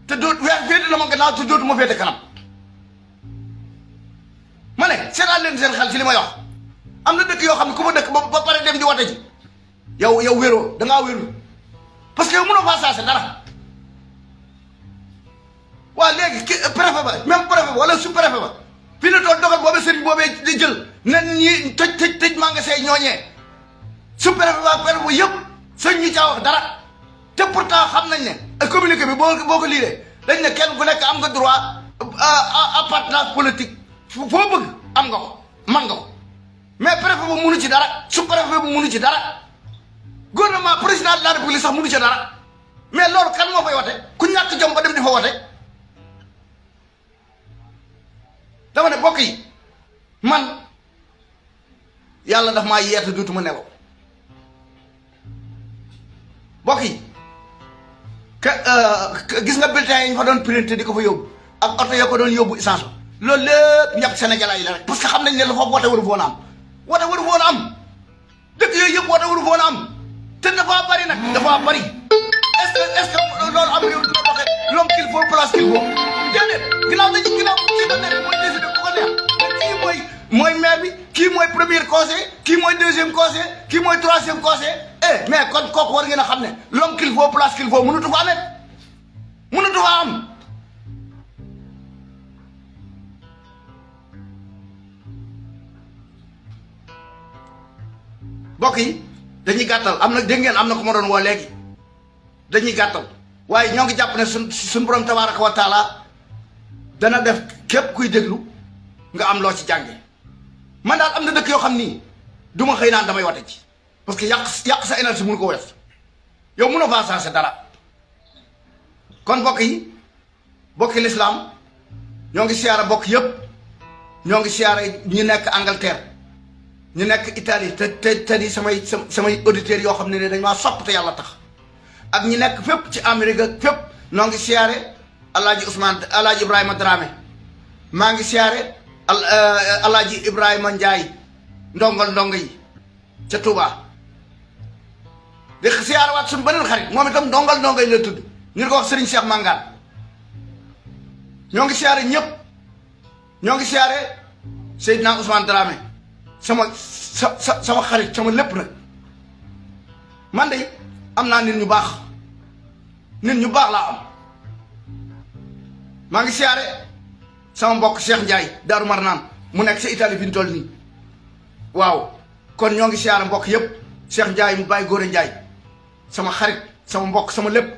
[SPEAKER 3] te doot féete na ma gannaaw te dootuma féete kanam ma ne seetaan leen seen xel ci li may wax am na dëkk yoo xam ne ku fa dëkk ba pare dem di wate ji yow wéroo dangaa wéru parce que yow mënoo faa saase dara waa léegi préfet ba même préfet ba wala sous préfet ba fii la doon dogal boobee sëriñ boobee di jël nen ñi tëj magasin ñooñee sous préfet ba préfet ba yëpp sëñ ñu caa wax dara te pourtant xam nañ ne communiqué bi boo ko liiree dañ ne kenn ku nekk am nga droit appartenance politique foo bëgg am nga ko man nga ko mais préfet ba mënu ci dara sous préfet ba mënu ci dara gouvernement président de la république sax mënu ci dara mais loolu kan moo fay wote ku ñàkk jom ba dem di fa wote dama ne bokk yi man yàlla daf maa yeete dootuma nelaw bokk yi gis nga bulletin yi ñu fa doon printé di ko fa yóbbu ak oto ya ko doon yóbbu essence loolu lépp ñàkk Sénégalais yi la rek parce que xam nañ ne lu fa wote waru foon a am wote waru foon a am dëkk yooyu yëpp wote waru foon a am te dafa bari nag dafa bari est-ce que loolu am réew dina doxee l'homme qu'il faut place qu'il faut déedéet ginnaaw ci ba nekk mooy décider ku ko neex kii mooy maire bi kii mooy premier conseiller kii mooy deuxième conseiller kii mooy troisième conseiller mais kon kooku war ngeen a xam ne l'homme qu'il faut place qu'il faut mënatu fa nekk mënatu fa am mbokk yi dañuy gàttal am na dégg ngeen am na ko ma doon woo léegi dañuy gàttal waaye ñoo ngi jàpp ne suñ borom tabaaraka wa taala dana def képp kuy déglu nga am loo ci jànge man daal am na dëkk yoo xam nii du ma xëy naan damay wate ci parce que yàq sa énergie mënu ko wees yow mënoo faa changé dara kon bokk yi bokki lislaam ñoo ngi siyaara bokk yëpp ñoo ngi siyaara ñu nekk Angleterre ñu nekk Italie te di samay auditeurs yoo xam ne dañ maa sopp te yàlla tax ak ñi nekk fépp ci Amérique ak fépp noo ngi siyaare Alaaji Ibrahima Dramé maa ngi siyaare Alaaji Ibrahima Ndiaye ndongo yi ca Touba di siyaare waat suñu beneen xarit moom itam ndongo yi la tudd ñu ko wax Serigne Cheikh Mangane ñoo ngi siyaare ñëpp ñoo ngi siyaare Seydina Ousmane Dramé sama xarit sama lépp nag man de am naa nit ñu baax laa am maa ngi siyaare sama mbokk Cheikh Ndiaye Daaru Marnaan mu nekk sa Italie fi ñu toll nii waaw kon ñoo ngi siyaare mbokk yëpp Cheikh Ndiaye mu bàyyi Góore Ndiaye sama xarit sama mbokk sama lépp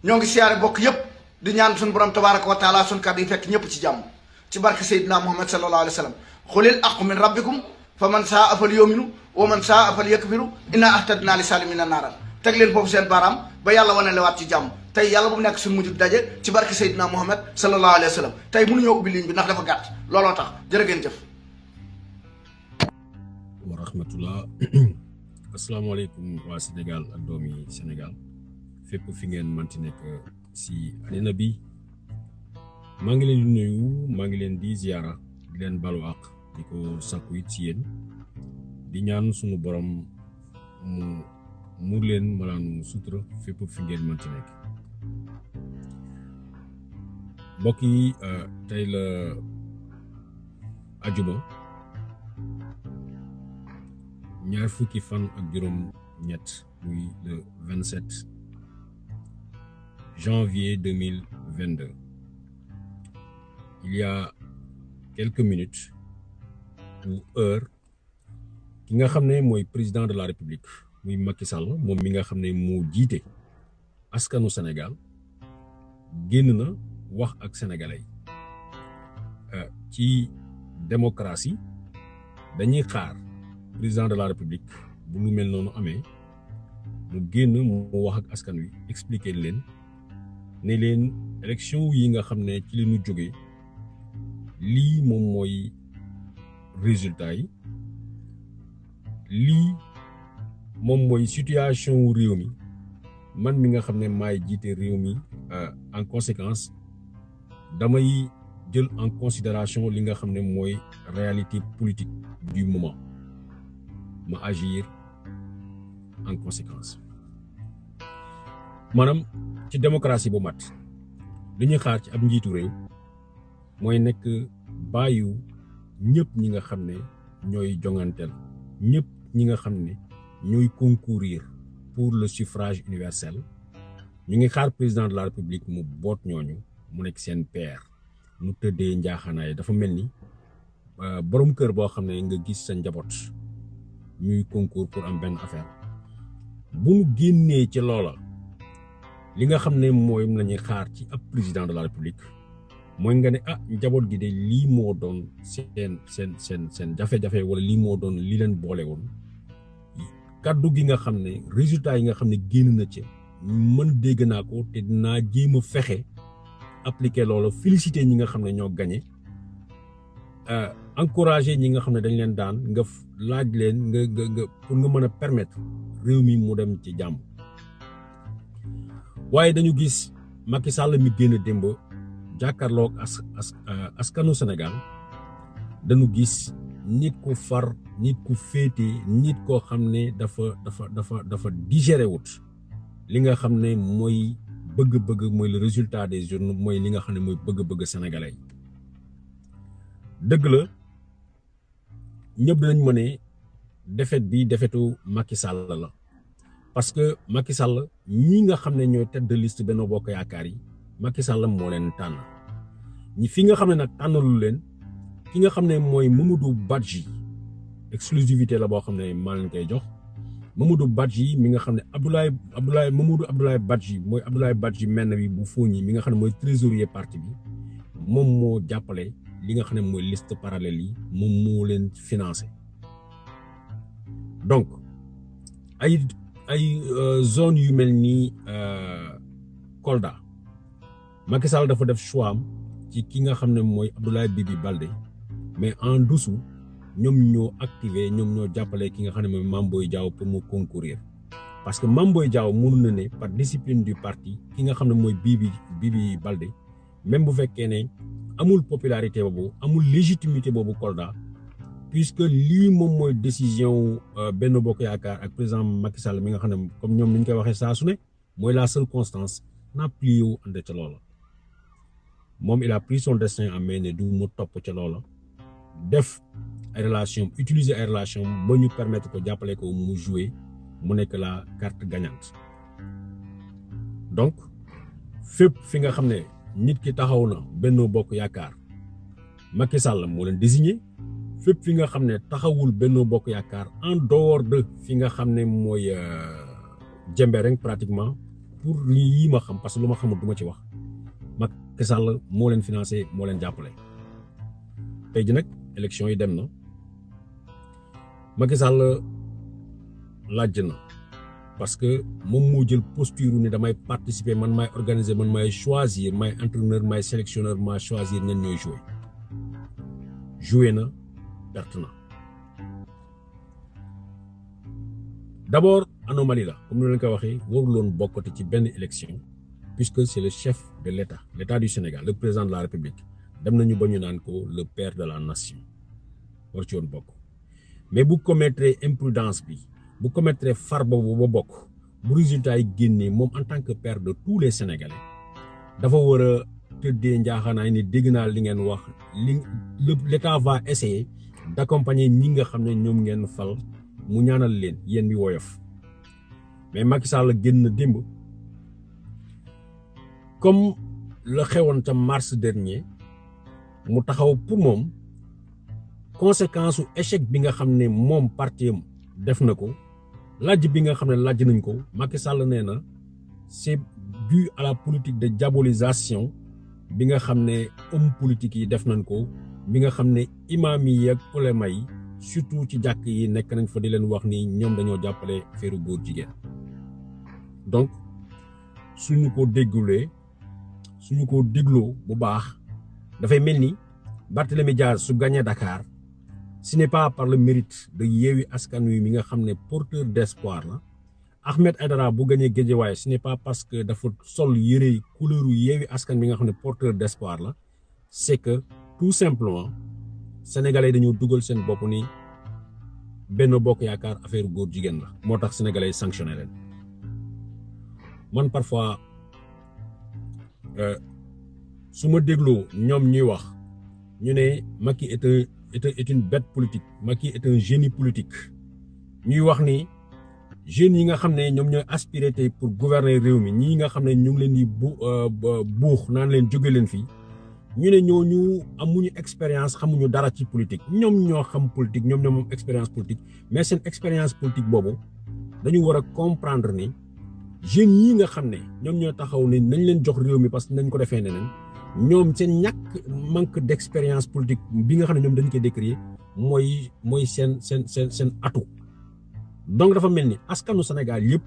[SPEAKER 3] ñoo ngi siyaare mbokk yëpp di ñaan suñu borom tabaaraka wa taala suñu kàddu yi fekk ñëpp ci jàmm ci barke Seydina Muhammad sallallahu alayhi wa sallam xulil aqu min rabbikum fa man saa afal yominu wa man saa afal yakfiru inna ahtadna li salimina naaran teg leen foofu seen baaraam ba yàlla wane lewaat ci jàmm tey yàlla bu mu nekk suñu mujj daje ci barke Seydina Muhammad sallallahu alayhi wa sallam tey mënuñoo ubbi ligne bi ndax dafa gàtt looloo tax jërë ngeen jëf.
[SPEAKER 4] wa rahmatullah asalaamaaleykum waa Sénégal ak doomi Sénégal fépp fi ngeen manti nekk si àddina bi maa ngi leen di nuyu maa ngi leen di ziara di leen balu àq di ko sàkku it ci yéen di ñaan sunu borom mu muur leen malaanu sutura fépp fi ngeen manti nekk mbokk yi tey la ajuma ñaar fukki fan ak juróom ñett muy le 27 janvier 2022 il y a quelques minutes ou heures ki nga xam ne mooy président de la république muy Macky Sall moom mi nga xam ne moo jiite askanu Sénégal génn na wax ak sénégalais ci démocratie dañuy xaar président de la république bu lu mel noonu amee mu génn mu wax ak askan wi expliquer leen ne leen élection yi nga xam ne ci la ñu jógee lii moom mooy résultat yi lii moom mooy situation wu réew mi man mi nga xam ne maay jiite réew mi en conséquence damay jël en considération li nga xam ne mooy réalité politique du moment ma agir en conséquence maanaam ci démocratie bu mat li ñuy xaar ci ab njiitu réew mooy nekk bàyyu ñëpp ñi nga xam ne ñooy jonganteel ñëpp ñi nga xam ne ñooy concourir pour le suffrage universel ñu ngi xaar président de la république mu boot ñooñu mu nekk seen père mu tëddee njaaxanaay dafa mel ni borom kër boo xam ne nga gis sa njaboot ñuy concours pour am benn affaire bu mu génnee ci loola li nga xam ne mooy la ñuy xaar ci ab président de la république mooy nga ne njaboot gi de lii moo doon seen jafe-jafe wala lii moo doon li leen boole woon kaddu gi nga xam ne résultat yi nga xam ne génn na ci mën dégg naa ko te dinaa jéem a fexe appliquer loolu féliciter ñi nga xam ne ñoo gagné encourager ñi nga xam ne dañ leen daan nga laaj leen nga pour nga mën a permettre réew mi mu dem ci jàmm waaye dañu gis Macky Sall mi génn démb jàkkaarloog askanu Sénégal dañu gis nit ku far nit ku féete nit koo xam ne dafa digéré wut li nga xam ne mooy bëgg-bëgg mooy le résultat des urnes mooy li nga xam ne mooy bëgg-bëgg sénégalais dëgg la ñëpp dinañ ma ne défaite bi défaitu Macky Sall la parce que Macky Sall ñi nga xam ne ñooy tête de liste Benno Bokk Yaakaar yi Macky Sall moo leen tànn ñi fi nga xam ne nag tànnalu leen ki nga xam ne mooy Mamadou Badji exclusivité la boo xam ne maa leen koy jox Mamadou Badji mi nga xam ne Mamadou Abdoulaye Badji mooy Abdoulaye Badji menn bi bu Fogni mi nga xam ne mooy trésorier parti bi moom moo jàppale li nga xam ne mooy liste parallèle yi moom moo leen financé donc ay zone yu mel ni Kolda Macky Sall dafa def choix am ci ki nga xam ne mooy Abdoulaye Bibi Baldé mais en dessous ñoom ñoo activé ñoom ñoo jàppale ki nga xam ne mooy Mame Boye Diao pour mu concourir parce que Mame Boye Diao mënu na ne par discipline du parti ki nga xam ne mooy Bibi Baldé même bu fekkee ne amul popularité boobu amul légitimité boobu Kolda puisque lii moom mooy décision Benno Bokk Yaakaar ak président Macky Sall mi nga xam ne comme ñoom ni ñu koy waxee saa su ne mooy la seule constance n'a plié wu ànd ca loola moom il a pris son destin en main ne du mu topp ca loola def ay relation utiliser ay relation ba ñu permettre ko jàppale ko mu jouer mu nekk la carte gagnante donc fépp fi nga xam ne nit ki taxaw na Benno Bokk Yaakaar Macky Sall moo leen désigné fépp fi nga xam ne taxawul Benno Bokk Yaakaar en dehors de fi nga xam ne mooy Jembereng pratiquement pour lii ma xam parce que lu ma xamul du ma ci wax Macky Sall moo leen financé moo leen jàppale tey ji nag élection yi dem na Macky Sall laaj na parce que moom moo jël posture ne damay participer man maay organiser man maay choisir maay entraîneur maay sélectionneur maay choisir ñan ñooy jouer na perte na d'abord anomalie la comme ni leen ko waxee waruloon bokkati ci benn élection puisque c'est le chef de l'État du Sénégal le président de la République dem nañu ba ñu naan ko le père de la nation war ci woon bokk mais bu commettre imprudence bi bu commettre far boobu ba bokk bu résultat yi génnee moom en tant que père de tous les Sénégalais dafa war a tëddee njaaxaanaay ni dégg naa li ngeen wax l'État va essayer d'accompagner ñi nga xam ne ñoom ngeen fal mu ñaanal leen yéen bi woyof mais Macky Sall génn démb comme la xewoon ca mars dernier mu taxaw pour moom conséquence su échec bi nga xam ne moom parti am def na ko laaj bi nga xam ne laaj nañ ko Macky Sall nee na c'est dû à la politique de diabolisation bi nga xam ne homme politique yi def nañ ko bi nga xam ne imam yi ak ulema yi surtout ci jàkk yi nekk nañ fa di leen wax ni ñoom dañoo jàppale feeru góor jigéen donc suñu ko dégloo bu baax dafay mel ni Barthélémy Dias su gagné Dakar ce n'est pas par le mérite de Yewwi Askan Wi mi nga xam ne porteur d'espoir la Ahmed Aïdara bu gagné Guédiawaye ce n'est pas parce que dafa sol yëre couleur Yewwi Askan mi nga xam ne porteur d'espoir la c'est que tout simplement sénégalais dañoo dugal seen bopp ni Benno Bokk Yaakaar affaire góor jigéen la moo tax sénégalais sanctionné leen man parfois su ma dégloo ñoom ñuy wax ñu ne Macky est une bête politique Macky est un génie politique ñuy wax ni jeunes yi nga xam ne ñoom ñooy aspiré tey pour gouverner réew mi ñii nga xam ne ñu ngi leen di buux naan leen jóge leen fii ñu ne ñooñu amuñu expérience xamuñu dara ci politique ñoom ñoo xam politique ñoom ñoo moom expérience politique mais seen expérience politique boobu dañu war a comprendre ni jeunes yi nga xam ne ñoom ñoo taxaw ne nañ leen jox réew mi parce que nañ ko defee neneen ñoom seen ñàkk manque d'expérience politique bi nga xam ne ñoom dañ koy décrier mooy seen atu donc dafa mel ni askanu Sénégal yëpp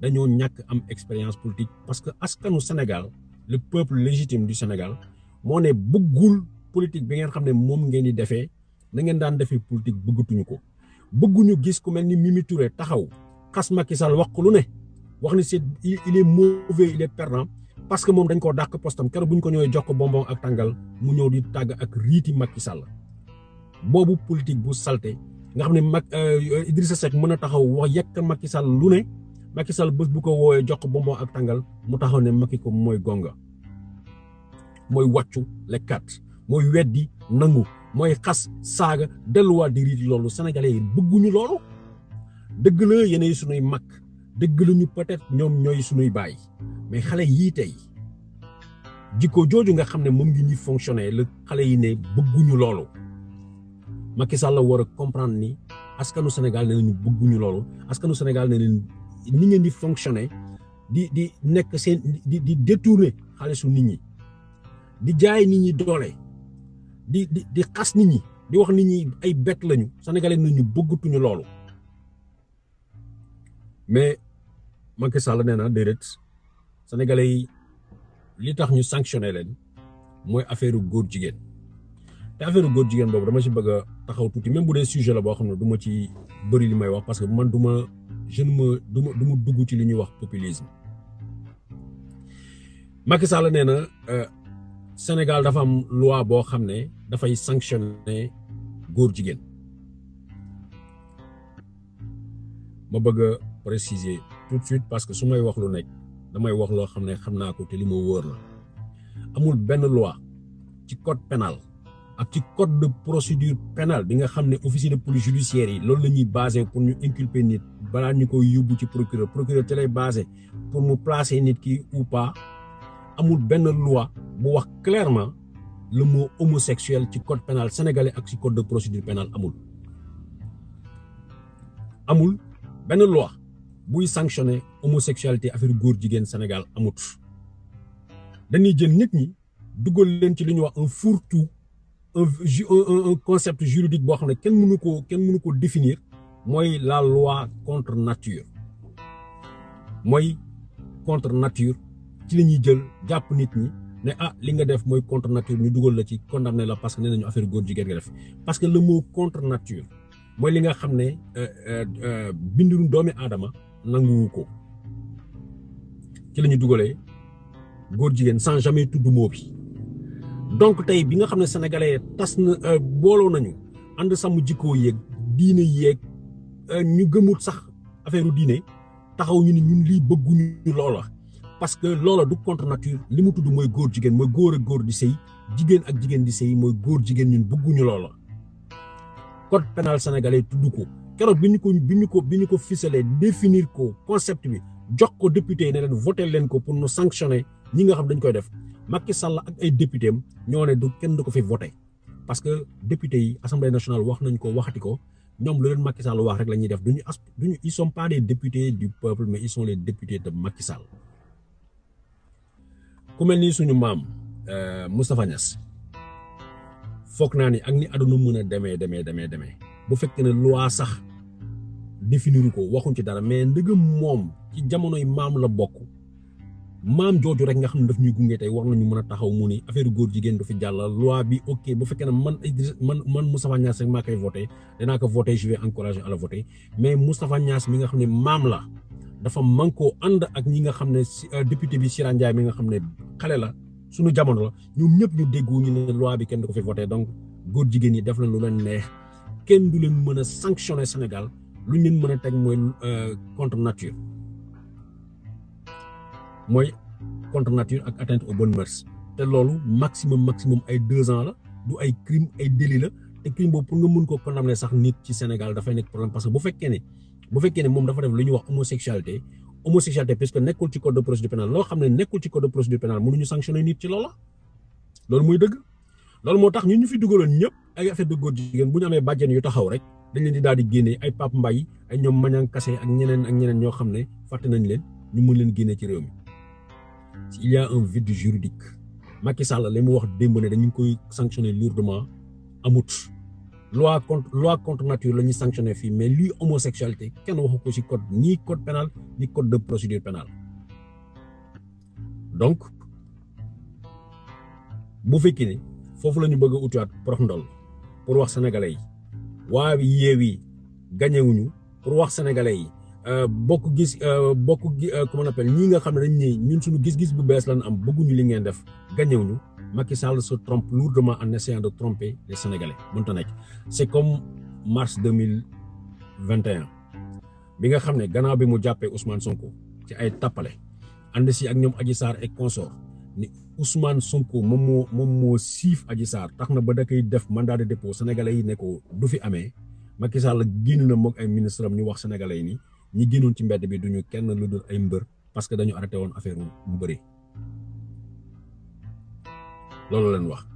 [SPEAKER 4] dañoo ñàkk am expérience politique parce que askanu Sénégal le peuple légitime du Sénégal moo ne bëggul politique bi ngeen xam ne moom ngeen di defee na ngeen daan defee politique bëggatuñu ko bëgguñu gis ku mel ni Mimi Touré taxaw xas Macky Sall wax lu ne wax ni il est mauvais il est perdant parce que moom dañ koo dàq postam keroog bu ñu ko ñëwee jox ko bonbon ak tàngal mu ñëw di tàgg ak riiti Macky Sall boobu politique bu salté nga xam ne Idrissa Seck mën a taxaw wax yekk Macky Sall lu ne Macky Sall bés bu ko woowee jox ko bonbon ak tàngal mu taxaw ne Macky ko mooy gonga mooy wàccu lekkat mooy weddi nangu mooy xas saaga delluwaat di riiti loolu sénégalais yi bëgguñu loolu dëgg la yéenay sunuy mag dëgg la ñu peut-être ñoom ñooy sunuy baay mais xale yii tey jikko jooju nga xam ne moom ngi ñuy fonctionner la xale yi ne bëgguñu loolu Macky Sall la war a comprendre ni askanu Sénégal ne nañu bëgguñu loolu askanu Sénégal ne leen ni ngeen di fonctionner di nekk seen di détourner xaalisu nit ñi di jaay nit ñi doole di xas nit ñi di wax nit ñi ay bett lañu sénégalais nañu bëggatuñu loolu mais Macky Sall nee na déedéet sénégalais yi li tax ñu sanctionné leen mooy affaire góor jigéen te affaire góor jigéen boobu dama ci bëgg a taxaw tuuti même bu dee sujet la boo xam ne du ma ci bëri li may wax parce que man du ma dugg ci li ñuy wax populisme Macky Sall nee na Sénégal dafa am loi boo xam ne dafay sanctionner góor jigéen ma bëgg a préciser tout de suite parce que su may wax lu nekk damay wax loo xam ne xam naa ko te li ma wóor la amul benn loi ci code pénal ak ci code de procédure pénale bi nga xam ne officier de police judiciaire yi loolu la ñuy basé pour ñu inculper nit balaa ñu koy yóbbu ci procureur te lay basé pour mu placer nit ki ou pas amul benn loi bu wax clairement le mot homosexuel ci code pénal sénégalais ak ci code de procédure pénale amul benn loi buy sanctionner homosexualité affaire góor jigéen Sénégal amut dañuy jël nit ñi dugal leen ci li ñuy wax un fourre-tout un concept juridique boo xam ne kenn mënu ko définir mooy la loi contre nature mooy contre nature ci la ñuy jël jàpp nit ñi ne li nga def mooy contre nature ñu dugal la ci condamné la parce que nee nañu affaire góor jigéen nga def parce que le mot contre nature mooy li nga xam ne bindu doomi aadama nanguwu ko ci la ñu dugalee góor jigéen sans jamais tudd mot bi donc tey bi nga xam ne sénégalais tas na booloo nañu ànd sàmm jikkoo yeeg diine yeeg ñu gëmut sax affaire diine taxaw ñu ni ñun lii bëgguñu loola parce que loola du contre nature li mu tudd mooy góor jigéen mooy góor ak góor di sëy jigéen ak jigéen di sëy mooy góor jigéen ñun bëgguñu loola code pénal sénégalais tudd ko keroog bi ñu ko ficelé définir ko concept bi jox ko député yi ne leen voté leen ko pour nous sanctionner ñi nga xam dañ koy def Macky Sall ak ay député am ñoo ne du kenn du ko fi voté parce que député yi assemblée nationale wax nañ ko waxati ko ñoom lu leen Macky Sall wax rek la ñuy def duñu ils sont pas des députés du peuple mais ils sont les députés de Macky Sall ku mel ni suñu maam Moustapha Niasse foog naa ni ak ni àdduna mën a demee bu fekkee ne loi sax définir ko waxuñ ci dara mais ndëgëm moom ci jamonoy maam la bokk maam jooju rek nga xam ne daf ñuy gunge tey war nañu mën a taxaw mu ni affaire góor jigéen du fi jàll loi bi ok bu fekkee ne man Moustapha Niasse rek maa koy voté danaa ko voté je vais encourager à la voter mais Moustapha Niasse mi nga xam ne maam la dafa mànkoo ànd ak ñi nga xam ne député bi Sira Ndiaye mi nga xam ne xale la suñu jamono la ñoom ñëpp ñu déggu ñu ne loi bi kenn du ko fi voté donc góor jigéen yi def leen lu leen neex kenn du leen mën a sanctionner Sénégal lu ñu leen mën a teg mooy contre nature ak atteinte aux bonnes mœurs te loolu maximum ay 2 ans la du ay crime ay délit la te crime boobu pour nga mën ko condamner sax nit ci Sénégal dafay nekk problème parce que bu fekkee ne moom dafa def lu ñuy wax homosexualité puisque nekkul ci code de procédure pénale loo xam ne nekkul ci code de procédure pénale mënuñu sanctionner nit ci loola loolu mooy dëgg loolu moo tax ñun ñu fi dugaloon ñëpp ay affaire de góor jigéen bu ñu amee bàjjen yu taxaw rek dañ leen di daal di génne ay Pape Mbaye ay ñoom Mañang Kassé ak ñeneen ñoo xam ne fàtte nañ leen ñu mën leen génne ci réew mi il y a un vide juridique Macky Sall li mu wax démb ne dañu koy sanctionner lourdement amut loi contre nature la ñuy sanctionner fii mais luy homosexualité kenn waxu ko ci code ni code pénal ni code de procédure pénale donc bu fekkee ne foofu la ñu bëgg a utiwaat prox ndol pour wax sénégalais yi waa Yewwi gañewuñu pour wax sénégalais yi comment on appelle ñi nga xam ne dañ ne ñun suñu gis-gis bu bees lañ am bëgguñu li ngeen def gañewuñu Macky Sall se trompe lourdement en essayant de tromper les Sénégalais mënta nekk c'est comme mars 2021 bi nga xam ne gannaaw bi mu jàppee Ousmane Sonko ci ay tappale ànd si ak ñoom Adji Sarr et consort ni Ousmane Sonko moom moo siif Adji Sarr tax na ba da koy def mandat de dépôt Sénégalais yi ne ko du fi amee Macky Sall génn na moog ay ministre am ñu wax Sénégalais yi ni ñi génnoon ci mbedd bi duñu kenn lu dul ay mbër parce que dañu arrêté woon affaire mu bëri loolu leen wax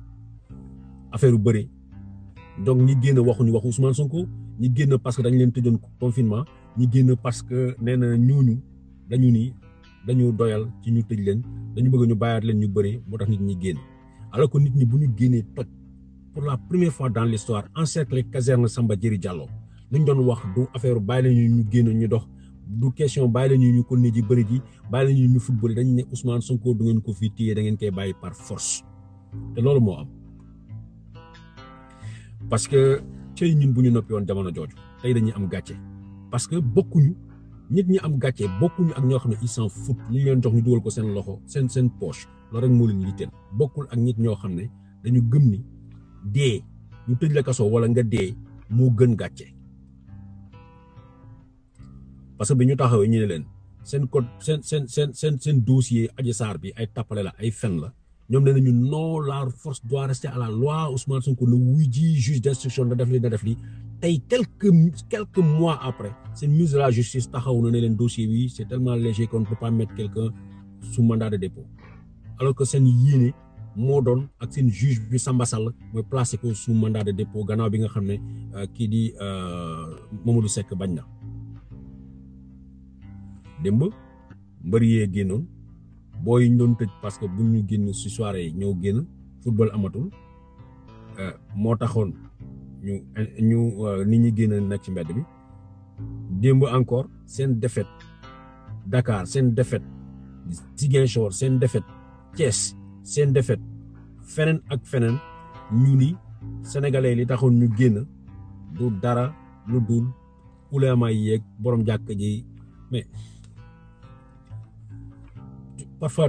[SPEAKER 4] affaire yu bëri donc ñi génn waxuñu waxu Ousmane Sonko ñi génn parce que dañu leen tëjoon confinement ñi génn parce que nee na ñooñu dañu doyal ci ñu tëj leen dañu bëgg ñu bàyyaat leen ñu bëri moo tax nit ñi génn alors que nit ñi bu ñu génnee toj pour la première fois dans l'histoire encercler caserne Samba Diéry Diallo luñ doon wax du affaire bàyyi leen ñu génn ñu dox du question bàyyi leen ñu ko nit ji bëri ji bàyyi leen ñu football dañ ne Ousmane Sonko du ngeen ko fii téye da ngeen koy bàyyi par force te loolu moo am parce que cey ñun bu ñu noppi woon jamono jooju tey dañuy am gàcce parce que bokkuñu nit ñi am gàcce bokkuñu ak ñoo xam ne ils s'en foutent li ñu leen jox ñu dugal ko seen loxo seen poche loolu rek moo leen yitteel bokkul ak nit ñoo xam ne dañu gëm ni dee ñu tëj la kaso wala nga dee moo gën gàcce parce que bi ñu taxawee ñu ne leen seen code seen dossier Adji Sarr bi ay tappale la ay fen la ñoom nee nañu non la force doit rester à la loi Ousmane Sonko na wuy ji juge d'instruction na def li tey quelques mois après seen ministre de la justice taxaw na ne leen dossier bi c'est tellement léger qu'on ne peut pas mettre quelqu'un sous mandat de dépôt alors que seen yéene moo doon ak seen juge bi Samba Sall mooy placé ko sous mandat de dépôt gannaaw bi nga xam ne kii di Mamadou Seck bañ na démb mbër yee génnoon booy yi ñu doon tëj parce que bu ñu génn ci soirée yi ñëw génn football amatul moo taxoon ñu nit ñi génn nekk ci mbedd bi démb encore seen défaite Dakar seen défaite Ziguinchor seen défaite Thiès seen défaite feneen ak feneen ñu ni sénégalais li taxoon ñu génn du dara lu dul ulama yeeg borom jàkk ji mais parfois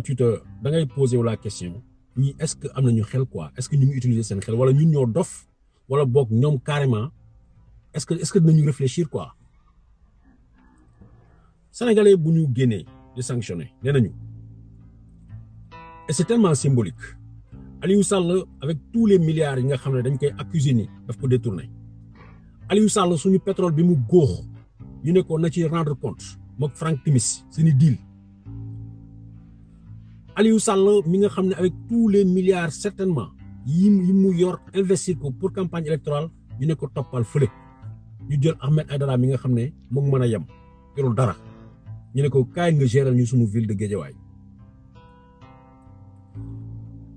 [SPEAKER 4] da ngay poser wu la question ñii est-ce que am nañu xel quoi est-ce que ñu ngi utiliser seen xel wala ñun ñoo dof wala boog ñoom carrément est-ce que dinañu réfléchir quoi sénégalais bu ñu génnee di sanctionner nee nañu et c'est tellement symbolique Aliou Sall avec tous les milliards yi nga xam ne dañ koy accuser ni daf ko détourner Aliou Sall suñu pétrole bi mu góox ñu ne ko na ci rendre compte mook Franck Timis seeni deal Aliou Sall mi nga xam ne avec tous les milliards certainement yi mu yor investir ko pour campagne électorale ñu ne ko toppal fële ñu jël Ahmed Aïdara mi nga xam ne moom mën a yem yorul dara ñu ne ko kaay nga gérer ñu sunu ville de Guédiawaye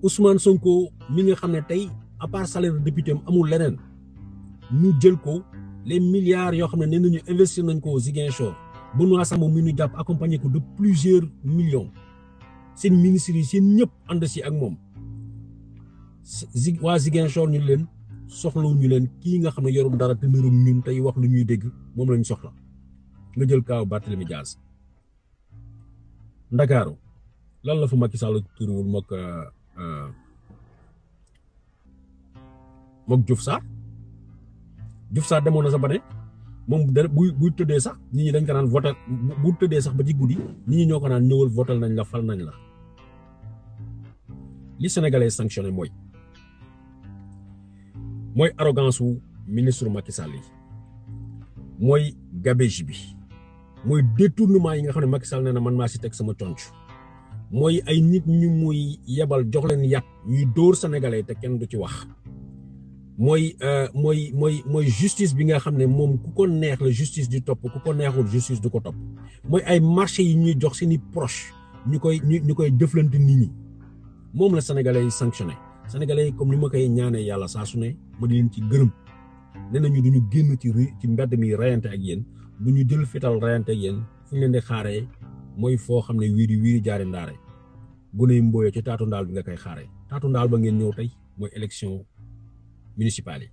[SPEAKER 4] Ousmane Sonko mi nga xam ne tey à part salaire de député am amul leneen ñu jël ko les milliards yoo xam ne nee nañu investir nañ ko Ziguinchor Benoît Sambou mi ñu jàpp accompagné ko de plusieurs millions seen ministres yi seen ñëpp ànd si ak moom waa Ziguinchor ñu leen soxlawu ñu leen kii nga xam ne yorul dara te nirum ñun tey wax lu ñuy dégg moom lañ soxla nga jël kaaw Barthélémy Dias Ndakaaru lan la fa Macky Sall turuwul mook Diouf Sarr demoon na sa ba ne moom buy tëddee sax nit ñi dañ ko naan votel bu tëddee sax ba ci guddi nit ñi ñoo ko naan ñëwal votel nañ la fal nañ la li sénégalais sanctionné mooy arrogance wu ministre Macky Sall yi mooy gabegie bi mooy détournement yi nga xam ne Macky Sall nee na man maa si teg sama conc mooy ay nit ñu muy yebal jox leen yat ñuy dóor sénégalais te kenn du ci wax mooy justice bi nga xam ne moom ku ko neex la justice di topp ku ko neexul justice du ko topp mooy ay marché yi ñuy jox seeni proche ñu koy jëflante nit ñi moom la sénégalais yi sanctionné sénégalais yi comme ni ma koy ñaanee yàlla saa su ne ma di leen ci gërëm nee nañu duñu génn ci mbedd mi rayante ak yéen du ñu jël fital rayante ak yéen fu ñu leen di xaaree mooy foo xam ne wiiri jaari ndaare gune yi mbooyee ci taatu ndaal bi nga koy xaaree taatu ndaal ba ngeen ñëw tey mooy élection municipale yi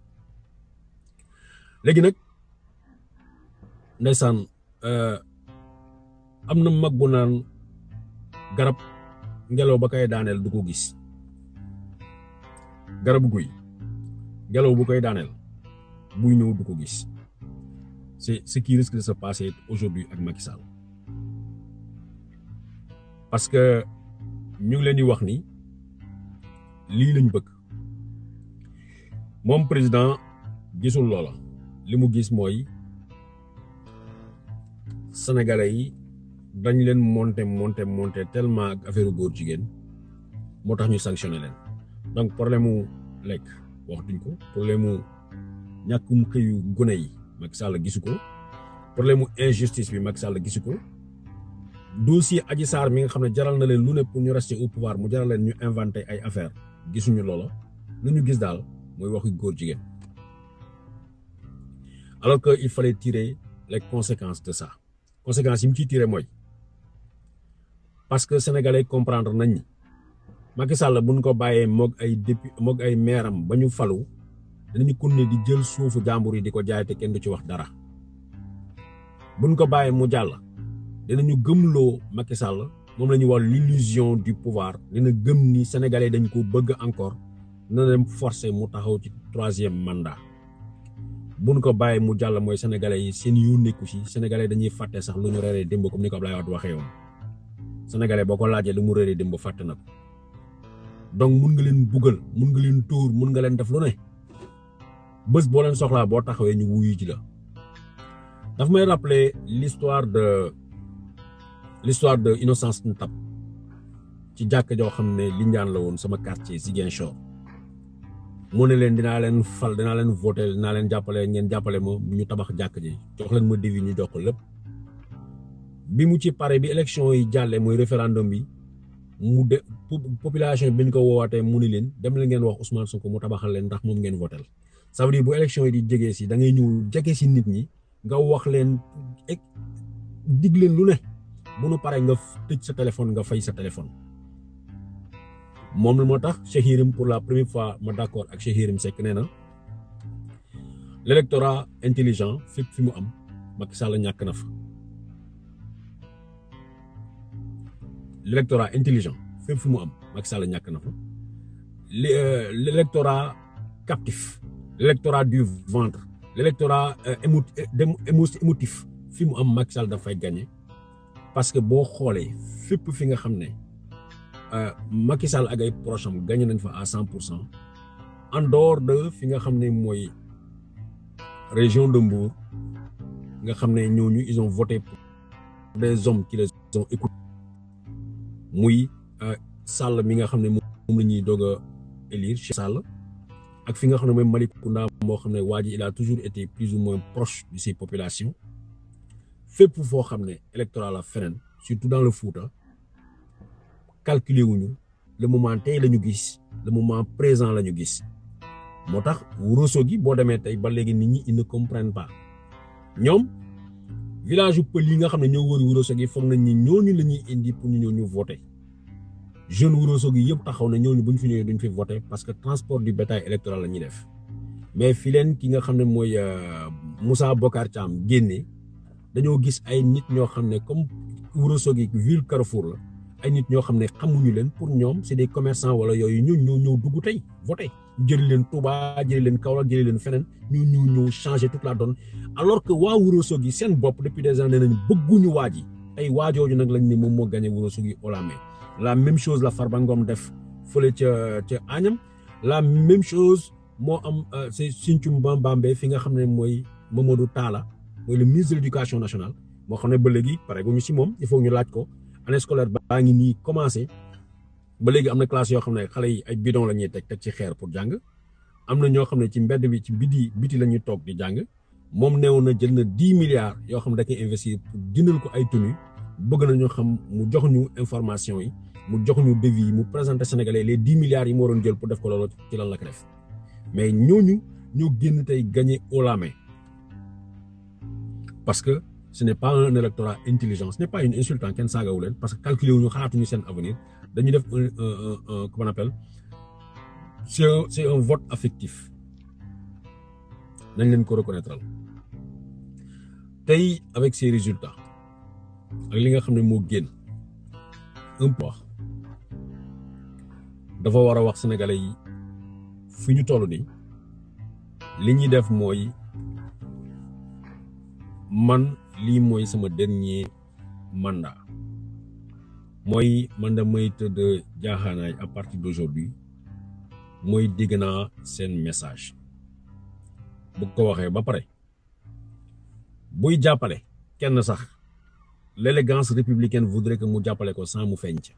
[SPEAKER 4] léegi nag ndeysaan am na mag bu naan garab ngelaw ba koy daaneel du ko gis garabu guy ngelaw bu koy daaneel buy ñëw du ko gis c'est ce qui risque de se passer aujourd'hui ak Macky Sall parce que ñu ngi leen di wax ni lii lañ bëgg moom président gisul loola li mu gis mooy sénégalais yi dañ leen monter tellement ak affaire góor jigéen moo tax ñu sanctionné leen donc problème mu lekk waxtuñ ko problème mu ñàkkum xëyu gone yi Macky Sall gisu ko problème mu injustice bi Macky Sall gisu ko dossier Adji Sarr mi nga xam ne jaral na leen lu ne pour ñu rester au pouvoir mu jaral leen ñu inventé ay affaire gisuñu loola lu ñu gis daal mooy waxi góor jigéen alors que il fallait tirer les conséquences de ça conséquences yi mu ciy tirer mooy parce que sénégalais comprendre nañ ni Macky Sall buñ ko bàyyee moog ay meeram ba ñu falu danañu continuer di jël suufu jàmbur yi di ko jaay te kenn du ci wax dara buñ ko bàyyee mu jàll dinañu gëmloo Macky Sall moom la ñuy wax l'illusion du pouvoir dina gëm ni sénégalais dañ ko bëgg encore na dem forcer mu taxaw ci 3e mandat buñ ko bàyyee mu jàll mooy sénégalais yi seen yu nekku ci sénégalais dañuy fàtte sax lu ñu reeree démb comme ni ko Abdoulaye Wade waxee woon sénégalais boo ko laajee lu mu reeree démb fàtte na ko donc mun nga leen buggal mun nga leen tóor mun nga leen def lu ne bés boo leen soxlaa boo taxawee ñu wuyu ci la daf may rappeler l'histoire de Innocence Ntap ci jàkk joo xam ne Lindiane la woon sama quartier Ziguinchor mu ne leen dinaa leen fal dinaa leen voter dinaa leen jàppale ngeen jàppale ma ñu tabax jàkk ji jox leen ma devis ñu jox ko lépp bi mu ci pare bi élection yi jàllee mooy référendum bi mu de population bi ñu ko woowaatee mu ni leen dem la ngeen wax Ousmane Sonko mu tabaxal leen ndax moom ngeen votel ça veut dire bu élection yi di jege si da ngay ñëw jege si nit ñi nga wax leen dig leen lu ne bu nu pare nga tëj sa téléphone nga fay sa téléphone moom la moo tax Cheikh Yérim pour la première fois ma d'accord ak Cheikh Yérim Seck nee na l'électorat intelligent fépp fi mu am Macky Sall ñàkk na fa l'électorat intelligent fépp fi mu am Macky Sall ñàkk na fa l'électorat captif l'électorat du ventre l'électorat émotif fi mu am Macky Sall dafay gagner parce que boo xoolee fépp fi nga xam ne Macky Sall ak ay proches am gagné nañ fa à 100% en dehors de fi nga xam ne mooy région de Mbour nga xam ne ñooñu ils ont voté pour des hommes qui les ont écoutés muy Sall mi nga xam ne moom la ñuy doog a élire Cheikh Sall ak fi nga xam ne mooy Malicounda moo xam ne waa ji il a toujours été plus ou moins proche de ses populations fépp foo xam ne électoral la feneen surtout dans le Fouta calculer wuñu le moment tey la ñu gis le moment présent la ñu gis moo tax Ourossogui boo demee tey ba léegi nit ñi ils ne comprennent pas ñoom village yu pël yi nga xam ne ñoo wër Ourossogui foog nañ ni ñooñu la ñuy indi pour ñu ñëw ñu voter jeune Ourossogui yëpp taxaw na ñooñu bu ñu fi ñëwee duñ fi voté parce que transport du bétail électoral la ñuy def mais fi leen ki nga xam ne mooy Moussa Bocar Thiam génne dañoo gis ay nit ñoo xam ne comme Ourossogui ville Carrefour la ay nit ñoo xam ne xamuñu leen pour ñoom c'est des commerçants wala yooyu ñoo ñëw dugg tey voté jëli leen Touba jëli leen Kaolack jëli leen feneen ñëw changer toute la donne alors que waa Ourossogui seen bopp depuis des années nañ bëgguñu waa ji tey waajooju nag lañ ne moom moo gagné Ourossogui haut la main la même chose la Farba Ngom def fële ca Agnam la même chose moo am c'est Sinthiou Bambambe fi nga xam ne mooy Mamadou Talla mooy le ministre de l'éducation nationale moo xam ne ba léegi pare gu ñu si moom il faut ñu laaj ko année scolaire baa ngi nii commencé ba léegi am na classe yoo xam ne xale yi ay bidon la ñuy teg ci xeer pour jàng am na ñoo xam ne ci mbedd bi ci biti la ñuy toog di jàng moom neewoon na jël na 10 milliards yoo xam ne da koy investir pour jëndal ko ay tenue bëgg na ñoo xam mu jox ñu information yi mu jox ñu devis yi mu présenter Sénégalais les 10 milliards yi mu waroon jël pour def ko loolu ci lan la ko def mais ñooñu ñoo génn tey gagné haut la main parce que ce n'est pas un électorat intelligent ce n'est pas une insulte kenn saagawu leen parce que calculer wuñu xalaatuñu seen avenir dañuy def un comment on appelle c'est un vote affectif nañ leen ko reconnaître tey avec ces résultats ak li nga xam ne moo génn un peu dafa war a wax sénégalais yi fi ñu toll nii li ñuy def mooy man lii mooy sama dernier mandat mooy man damay tëdd jaaxaanaay à partir d'aujourd'hui mooy dégg naa seen message bu ko waxee ba pare buy jàppale kenn sax l'élégance républicaine voudrait que mu jàppale ko sans mu feeñ ca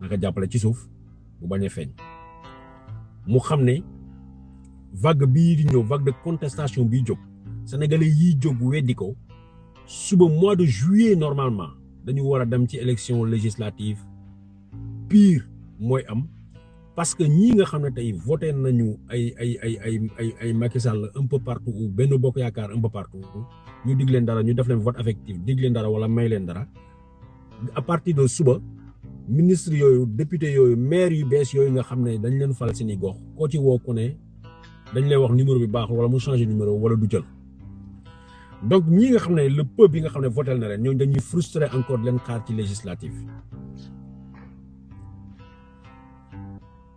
[SPEAKER 4] naka jàppale ci suuf bu bañ a feeñ mu xam ne vague bii di ñëw vague de contestation bii jóg sénégalais yiy jóg weddi ko suba mois de juillet normalement dañu war a dem ci élection législative pire mooy am parce que ñii nga xam ne tey voté nañu ay Macky Sall un peu partout ou Benno Bokk Yaakaar un peu partout ñu dig leen dara ñu def leen vote affectif dig leen dara wala may leen dara à partir de suba ministre yooyu député yooyu maire yu bees yooyu nga xam ne dañ leen fal seeni gox koo ci woo ku ne dañ lay wax numéro bi baaxul wala mu changer numéro wala du jël donc ñii nga xam ne le peuple bi nga xam ne voté na leen ñooñu dañuy frustré encore leen xaar ci législative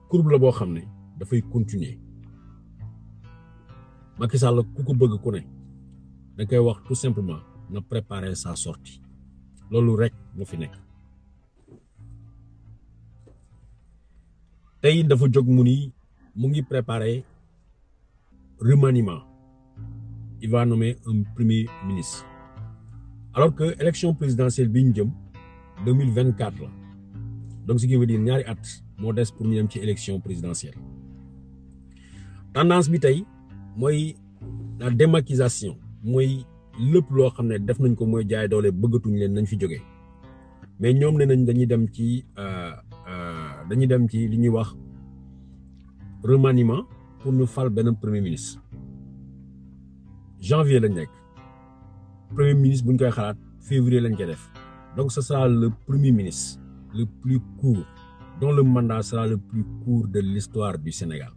[SPEAKER 4] courbe la boo xam ne dafay continuer Macky Sall ku ko bëgg ku ne da koy wax tout simplement na préparer sa sortie loolu rek moo fi nekk tey dafa jóg mu ngi préparer remaniement il va nommer un premier ministre alors que élection présidentielle bi ñu jëm 2024 la donc ce qui veut dire ñaari at moo des pour ñu dem ci élection présidentielle tendance bi tey mooy la démaquisation mooy lépp loo xam ne def nañ ko mooy jaay doole bëggatuñ leen nañ fi jógee mais ñoom ne nañ dañuy dem ci li ñuy wax remaniement pour ñu fal benn premier ministre janvier lañ nekk premier ministre bu ñu koy xalaat février lañ koy def donc ce sera le premier ministre le plus court dont le mandat sera le plus court de l'histoire du Sénégal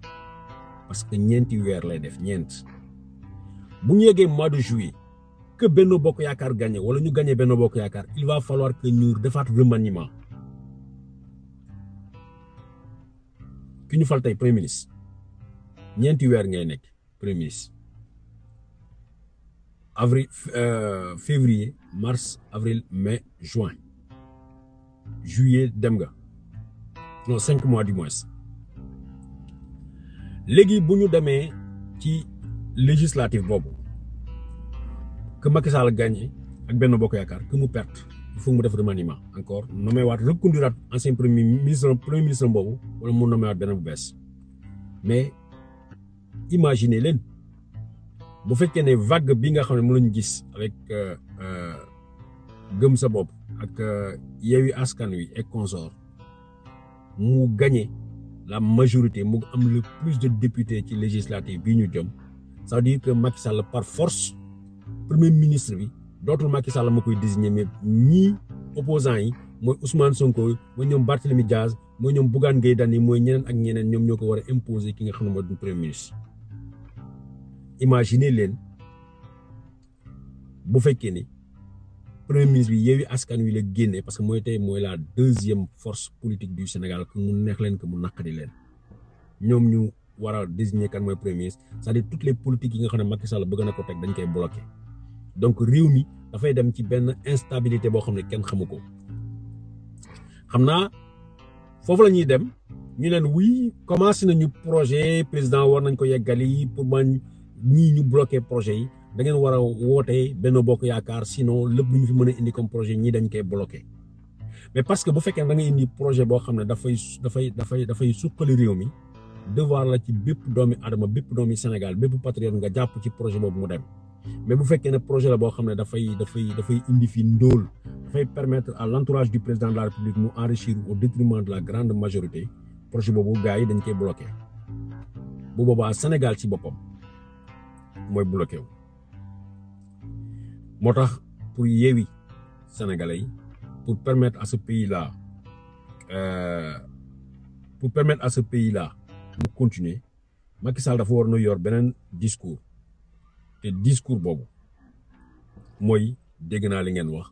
[SPEAKER 4] parce que ñeenti weer lay def ñeent bu ñu yeggee mois de juillet que Benno Bokk Yaakaar gagné wala ñu gagné Benno Bokk Yaakaar il va falloir que ñu defaat remaniement ki ñu fal tey premier ministre ñeenti weer ngay nekk premier ministre avril février mars avril mai juin juillet dem nga non 5 mois du moins léegi bu ñu demee ci législative boobu que Macky Sall gagné ak Benno Bokk Yaakaar que mu perte il faut mu def remaniement encore nommé waat reconduiraat ancien premier ministre boobu wala mu nommé waat beneen bu bees mais imaginez leen bu fekkee ne vague bi nga xam ne mën nañu gis avec gëm sa bopp ak Yewwi Askan Wi et consort mu gagné la majorité mu am le plus de députés ci législative bii ñu jëm ça veut dire que Macky Sall par force premier ministre bi dootul Macky Sall ma koy désigner mais ñii opposants yi mooy Ousmane Sonko mooy ñoom Barthélémy Diaz mooy ñoom Bougane Gueye Dany mooy ñeneen ak ñeneen ñoom ñoo ko war a imposer ki nga xam ne mooy premier ministre. Imaginez leen bu fekkee ni premier ministre bi Yewwi Askan Wi la génne parce que mooy tey mooy la deuxième force politique du Sénégal que mu neex leen que mu naqari leen ñoom ñu war a désigner kan mooy premier ministre c'est-à-dire toutes les politiques yi nga xam ne Macky Sall bëgg na ko teg dañ koy bloqué donc réew mi dafay dem ci benn instabilité boo xam ne kenn xamu ko xam naa foofu la ñuy dem ñu leen oui commencé nañu projet président war nañ ko yeggali pour man ñii ñu bloqué projet yi da ngeen war a woote Benno Bokk Yaakaar sinon lépp lu ñu fi mën a indi comme projet ñii dañ koy bloqué mais parce que bu fekkee da nga indi projet boo xam ne dafay suqali réew mi devoir la ci bépp doomi adama bépp doomi Sénégal bépp patriote nga jàpp ci projet boobu mu dem mais bu fekkee ne projet la boo xam ne dafay indi fi ndóol dafay permettre à l'entourage du président de la République mu enrichir au détriment de la grande majorité projet boobu gars yi dañ koy bloqué bu boobaa Sénégal ci boppam mooy bloqué wu moo tax pour yeewi Sénégalais yi pour permettre à ce pays là mu continuer Macky Sall dafa war na yor beneen discours te discours boobu mooy dégg naa li ngeen wax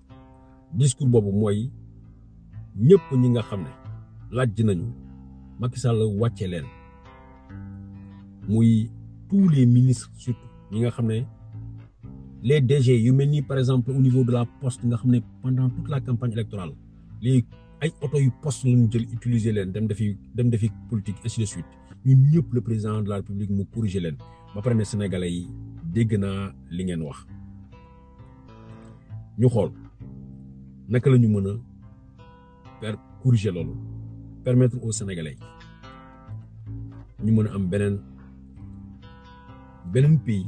[SPEAKER 4] discours boobu mooy ñëpp ñi nga xam ne laaj nañu Macky Sall wàcce leen muy tous les ministres surtout ñi nga xam ne les DG yu mel ni par exemple au niveau de la poste nga xam ne pendant toute la campagne électorale les ay oto yu poste lañu jël utiliser leen dem defi politique ainsi de suite ñun ñëpp le président de la République mu corriger leen ba pare ne Sénégalais yi dégg naa li ngeen wax ñu xool naka la ñu mën a faire corriger loolu permettre aux Sénégalais ñu mën a am beneen pays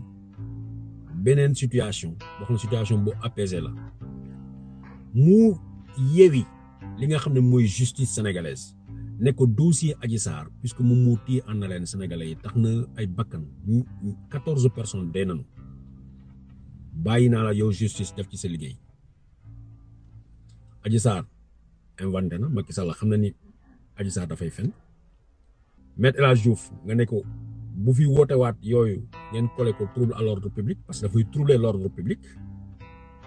[SPEAKER 4] beneen situation boo xam ne situation bu apaisée la mu yewi li nga xam ne mooy justice sénégalaise ne ko dossier Adji Sarr puisque moom moo téye en haleine Sénégalais yi tax na ay bakkan 14 personnes dee nañu bàyyi naa la yow justice def ci sa liggéey Adji Sarr inventé na Macky Sall xam na ni Adji Sarr dafay fen Maître El Hadji Diouf nga ne ko bu fi wootewaat yooyu ngeen collé ko trouble à l'ordre public parce que dafay troubler l'ordre public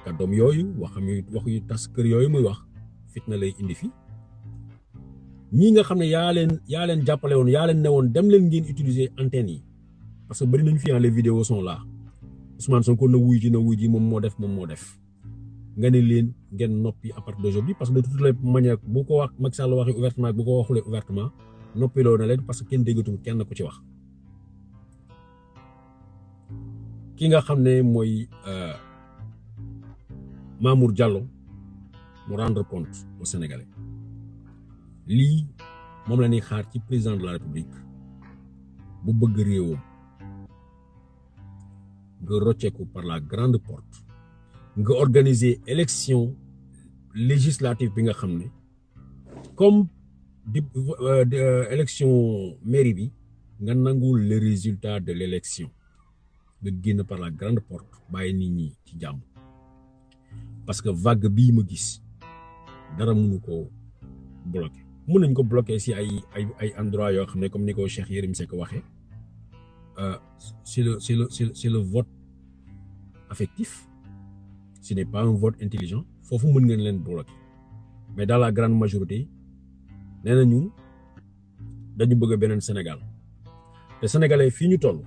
[SPEAKER 4] kàddoom yooyu wax yu tas kër yooyu muy wax fitna lay indi fi ñii nga xam ne yaa leen jàppale woon yaa leen ne woon dem leen ngeen utiliser antenne yi parce que bari nañu fi les vidéos sont là Ousmane Sonko na wuy ji moom moo def nga ne leen ngeen noppi à partir d'aujourd'hui parce que de toutes les manières bu ko wax Macky Sall waxee ouvertement bu ko waxulee ouvertement noppiloo na leen parce que kenn déggatul kenn ku ci wax ki nga xam ne mooy Mamour Diallo mu rendre compte aux Sénégalais lii moom la ñuy xaar ci président de la République bu bëgg réewam nga rocceeku par la grande porte nga organiser élection législative bi nga xam ne comme élection mairie bi nga nangul le résultat de l'élection nga génn par la grande porte bàyyi nit ñi ci jàmm parce que vague bii ma gis dara mënu ko bloqué mën nañ ko bloqué si ay endroit yoo xam ne comme ni ko Cheikh Yérim Seck waxee c'est le vote affectif ce n'est pas un vote intelligent foofu mën ngeen leen bloqué mais dans la grande majorité nee nañu dañu bëgg beneen Sénégal te sénégalais fii ñu toll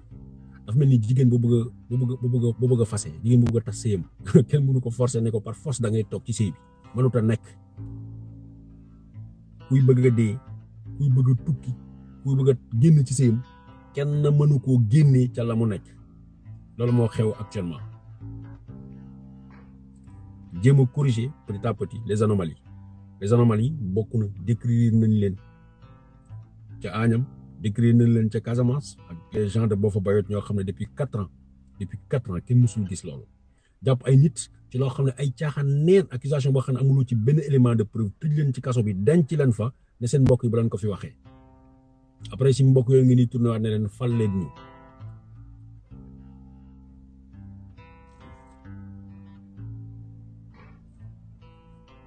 [SPEAKER 4] dafa mel ni jigéen bu bëgg a fase jigéen bu bëgg a tas sëyam kenn mënu ko forcer ne ko par force da ngay toog ci sëy bi mënut a nekk kuy bëgg a dee kuy bëgg a tukki kuy bëgg a génn ci sëyam kenn mënu koo génnee ca la mu nekk loolu moo xew actuellement jéem a corriger petit à petit les anomalies bokk na décrire nañ leen ca Agnam décrire nañ leen ca Casamance ak les gens de Boffa Bayotte ñoo xam ne depuis 4 ans kenn mësul gis loolu jàpp ay nit ci loo xam ne ay caaxaan neen accusation boo xam ne amuloo ci benn élément de preuve tëj leen ci kaso bi denc leen fa ne seen mbokk yi bu leen ko fi waxee après si mbokk yooyu ngi ni tourné waat ne leen fal leen ñu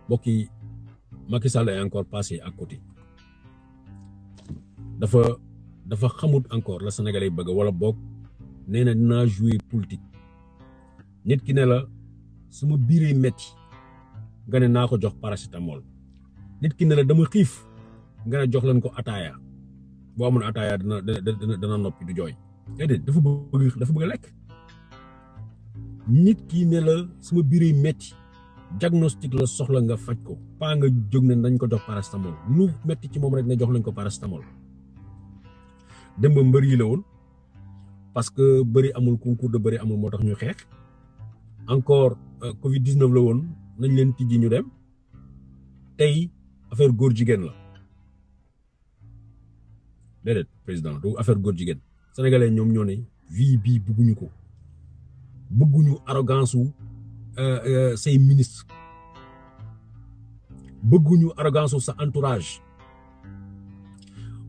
[SPEAKER 4] mbokk yi Macky Sall est encore passé à côté dafa xamut encore la Sénégalais bëgg wala boog nee na dinaa jouer politique nit ki ne la suma biiree metti nga ne naa ko jox paracétamol nit ki ne la dama xiif nga ne jox leen ko ataaya boo amoon ataaya dana noppi du jooy déedéet dafa bëgg a lekk nit ki ne la suma biiree metti diagnostic la soxla nga faj ko pas nga jóg ne dañ ko jox paracétamol lu metti ci moom rek ne jox leen ko paracétamol démb mbër yi la woon parce que bëri amul concours de bëri amul moo tax ñu xeex encore Covid 19 la woon nañ leen tijji ñu dem tey affaire góor jigéen la déedéet président du affaire góor jigéen sénégalais ñoom ñoo ne vie bii bëgguñu arrogance wu say ministre bëgguñu arrogance wu sa entourage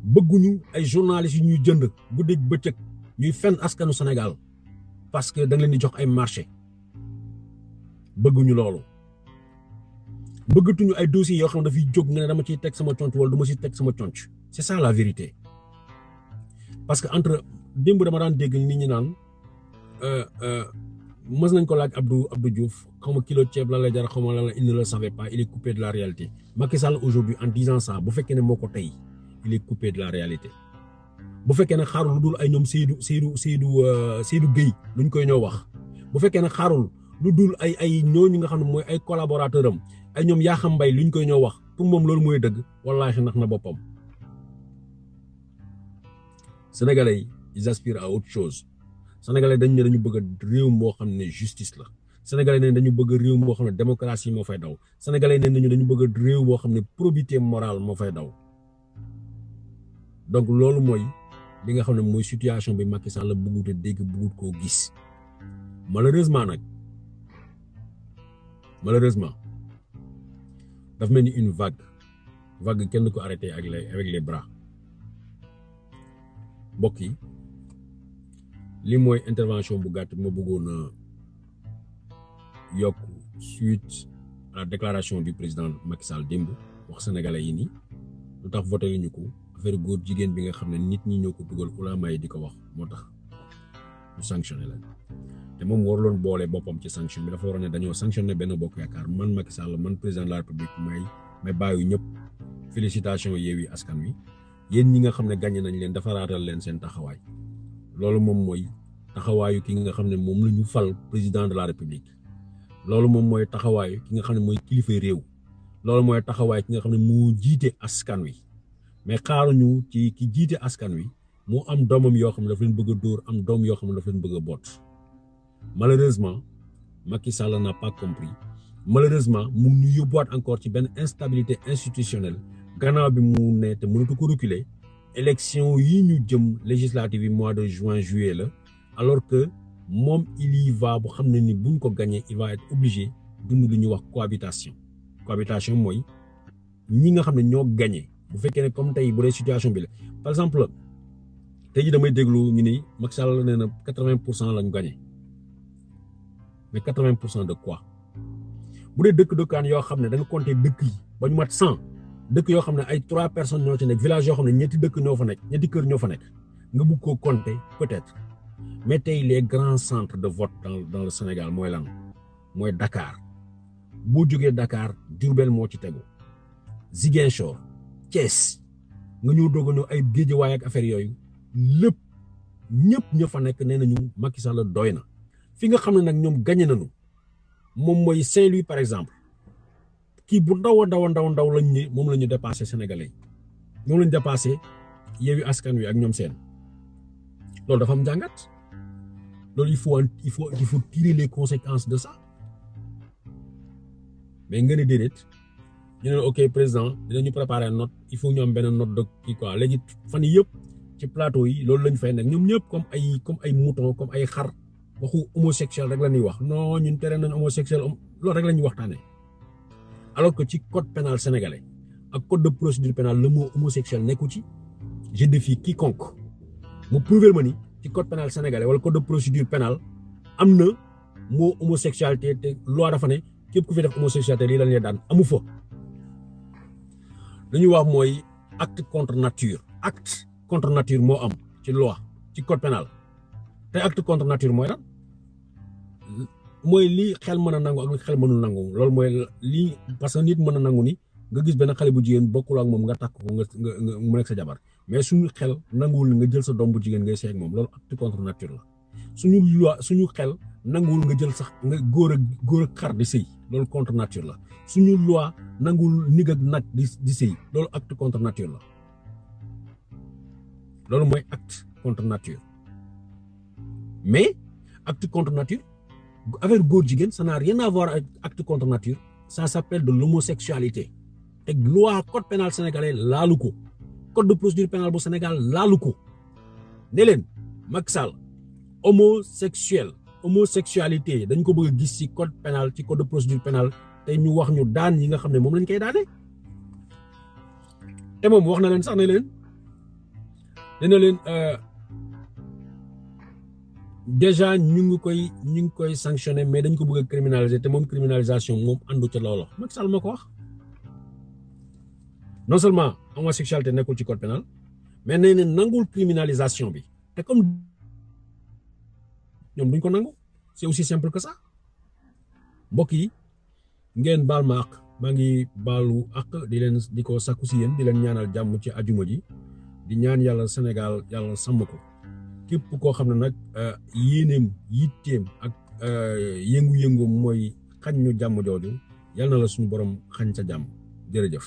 [SPEAKER 4] bëgguñu ay journalistes yu ñuy jënd guddeeg bëccëg ñuy fenn askanu Sénégal parce que da nga leen di jox ay marché bëgguñu loolu bëggatuñu ay dossiers yoo xam ne dafay jóg nga ne dama ciy teg sama conc wala du ma ciy teg sama conc c'est ça la vérité parce que entre démb dama daan dégg nit ñi naan mës nañ ko laaj Abdou Diouf xaw ma kilo ceeb la lay jar xaw ma la il ne le savait pas il est coupé de la réalité Macky Sall aujourd'hui en disant ça bu fekkee ne moo ko tey il est coupé de la réalité bu fekkee ne xaarul lu dul ay ñoom Seydou Guèye luñ koy ñoo wax bu fekkee ne xaarul lu dul ay ñooñu nga xam ne mooy ay collaborateur am ay ñoom yaa xam mbay luñ koy ñoo wax pour moom loolu mooy dëgg wallaahi nax na boppam. Sénégalais yi ils aspirent à autre chose Sénégalais dañ ne dañu bëgg réew moo xam ne justice la Sénégalais ne dañu bëgg réew moo xam ne démocratie moo fay daw Sénégalais ne dañu bëgg réew moo xam ne probité morale moo fay daw. donc loolu mooy li nga xam ne mooy situation bi Macky Sall la bëggut a dégg bëggut koo gis malheureusement daf mel ni une vague kenn du ko arrêté avec les bras mbokk yi li mooy intervention bu gàtt bi ma bëggoon a yokk suite à la déclaration du président Macky Sall démb wax sénégalais yi nii lu tax voté ñu ko affaire góor jigéen bi nga xam ne nit ñi ñoo ko dugal ulama yi di ko wax moo tax ñu sanctionné leen te moom waruloon boole boppam ci sanction bi dafa waroon ne dañoo sanctionné benn bokk yaakaar man Macky Sall man président de la République may bàyyi ñëpp félicitations Yewwi Askan Wi yéen ñi nga xam ne gagné nañ leen dafa raatal leen seen taxawaay loolu moom mooy taxawaayu ki nga xam ne moom la ñu fal président de la République loolu moom mooy taxawaayu ki nga xam ne mooy kilifa réew loolu mooy taxawaay ki nga xam ne moo jiite askan wi. mais xaaruñu ci ki jiite askan wi moo am doomam yoo xam ne dafa leen bëgg a dóor am doom yoo xam ne dafa leen bëgg a boot malheureusement Macky Sall n'a pas compris malheureusement mu ñu yóbbuwaat encore ci benn instabilité institutionnelle gannaaw bi mu ne te mënatu ko reculer élection yi ñu jëm législative yi mois de juin juillet la alors que moom il y va bu xam ne ni buñ ko gagné il va être obligé dund lu ñuy wax cohabitation mooy ñi nga xam ne ñoo gagné. bu fekkee ne comme tey bu dee situation bi la par exemple tey jii damay déglu ñu ni Macky Sall nee na 80% lañu gagné mais 80% de quoi bu dee dëkkaan yoo xam ne da nga compter dëkk yi ba ñu mat 100 dëkk yoo xam ne ay 3 personnes ñoo ci nekk village yoo xam ne ñetti dëkk ñoo fa nekk ñetti kër ñoo fa nekk nga bugg koo compter peut-être mais tey les grands centres de vote dans le Sénégal mooy lan mooy Dakar boo jógee Dakar Diourbel moo ci tegu Ziguinchor. Thiès nga ñëw doog a ñëw ay Guédiawaye ak affaire yooyu lépp ñëpp ña fa nekk nee nañu Macky Sall doy na fi nga xam ne nag ñoom gagné nañu moom mooy Saint-Louis par exemple kii bu ndaw lañ ne moom la ñu dépassé Sénégalais moom la ñu dépassé Yewwi Askan Wi ak ñoom seen loolu dafa am jàngat loolu il faut tirer les conséquences de ça mais nga ne déedéet. ñu ne ok président dinañu préparer note il faut ñu am benn note de kii quoi léegi fan yii yëpp ci plateau yi loolu lañ fay nekk ñoom ñëpp comme ay mouton comme ay xar waxu homosexuel rek la ñuy wax non ñun tere nañ homosexuel loolu rek la ñuy waxtaanee alors que ci code pénal sénégalais ak code de procédure pénale le mot homosexuel nekku ci je défie quiconque mu prouver ma ni ci code pénal sénégalais wala code de procédure pénale am na mot homosexualité te loi dafa ne képp ku fi def homosexualité lii la ñuy daan amu fa. li ñuy wax mooy acte contre nature moo am ci loi ci code pénal te acte contre nature mooy lan mooy lii xel mën a nangu ak li xel mënul nangu loolu mooy lii parce que nit mën a nangu ni nga gis benn xale bu jigéen bokkul ak moom nga takk ko nga mu nekk sa jabar mais suñu xel nanguwul nga jël sa doom bu jigéen ngay seeg moom loolu acte contre nature la suñu xel nanguwul nga jël sax nga góor ak xar di sëy loolu contre nature la suñu loi nanguwul nig ak nag di sëy loolu acte contre nature la loolu mooy acte contre nature mais acte contre nature affaire góor jigéen ça n'a rien à voir avec acte contre nature ça s'appelle de l'homosexualité te loi code pénal sénégalais laalu ko code de procédure pénale bu Sénégal laalu ko ne leen Macky Sall homosexualité dañ ko bëgg a gis ci code pénal ci code de procédure pénale te ñu wax ñu daan yi nga xam ne moom lañ koy daane te moom wax na leen sax ne leen dina leen déjà ñu ngi koy sanctionné mais dañ ko bëgg a criminaliser te moom criminalisation moom àndu ca loolu Macky Sall moo ko wax non seulement homosexualité nekkul ci code pénal mais nee na nangul criminalisation bi te comme ñoom duñ ko nangu c'est aussi simple que ça mbokk yi ngeen baal ma ak maa ngi baalu ak di ko sakku si yéen di leen ñaanal jàmm ci ajuma ji di ñaan yàlla Sénégal yàlla sàmm ko képp koo xam ne nag yéeneem yitteem ak yëngu-yëngu mooy xañ ñu jàmm jooju yal na la suñu borom xañ sa jàmm jërëjëf.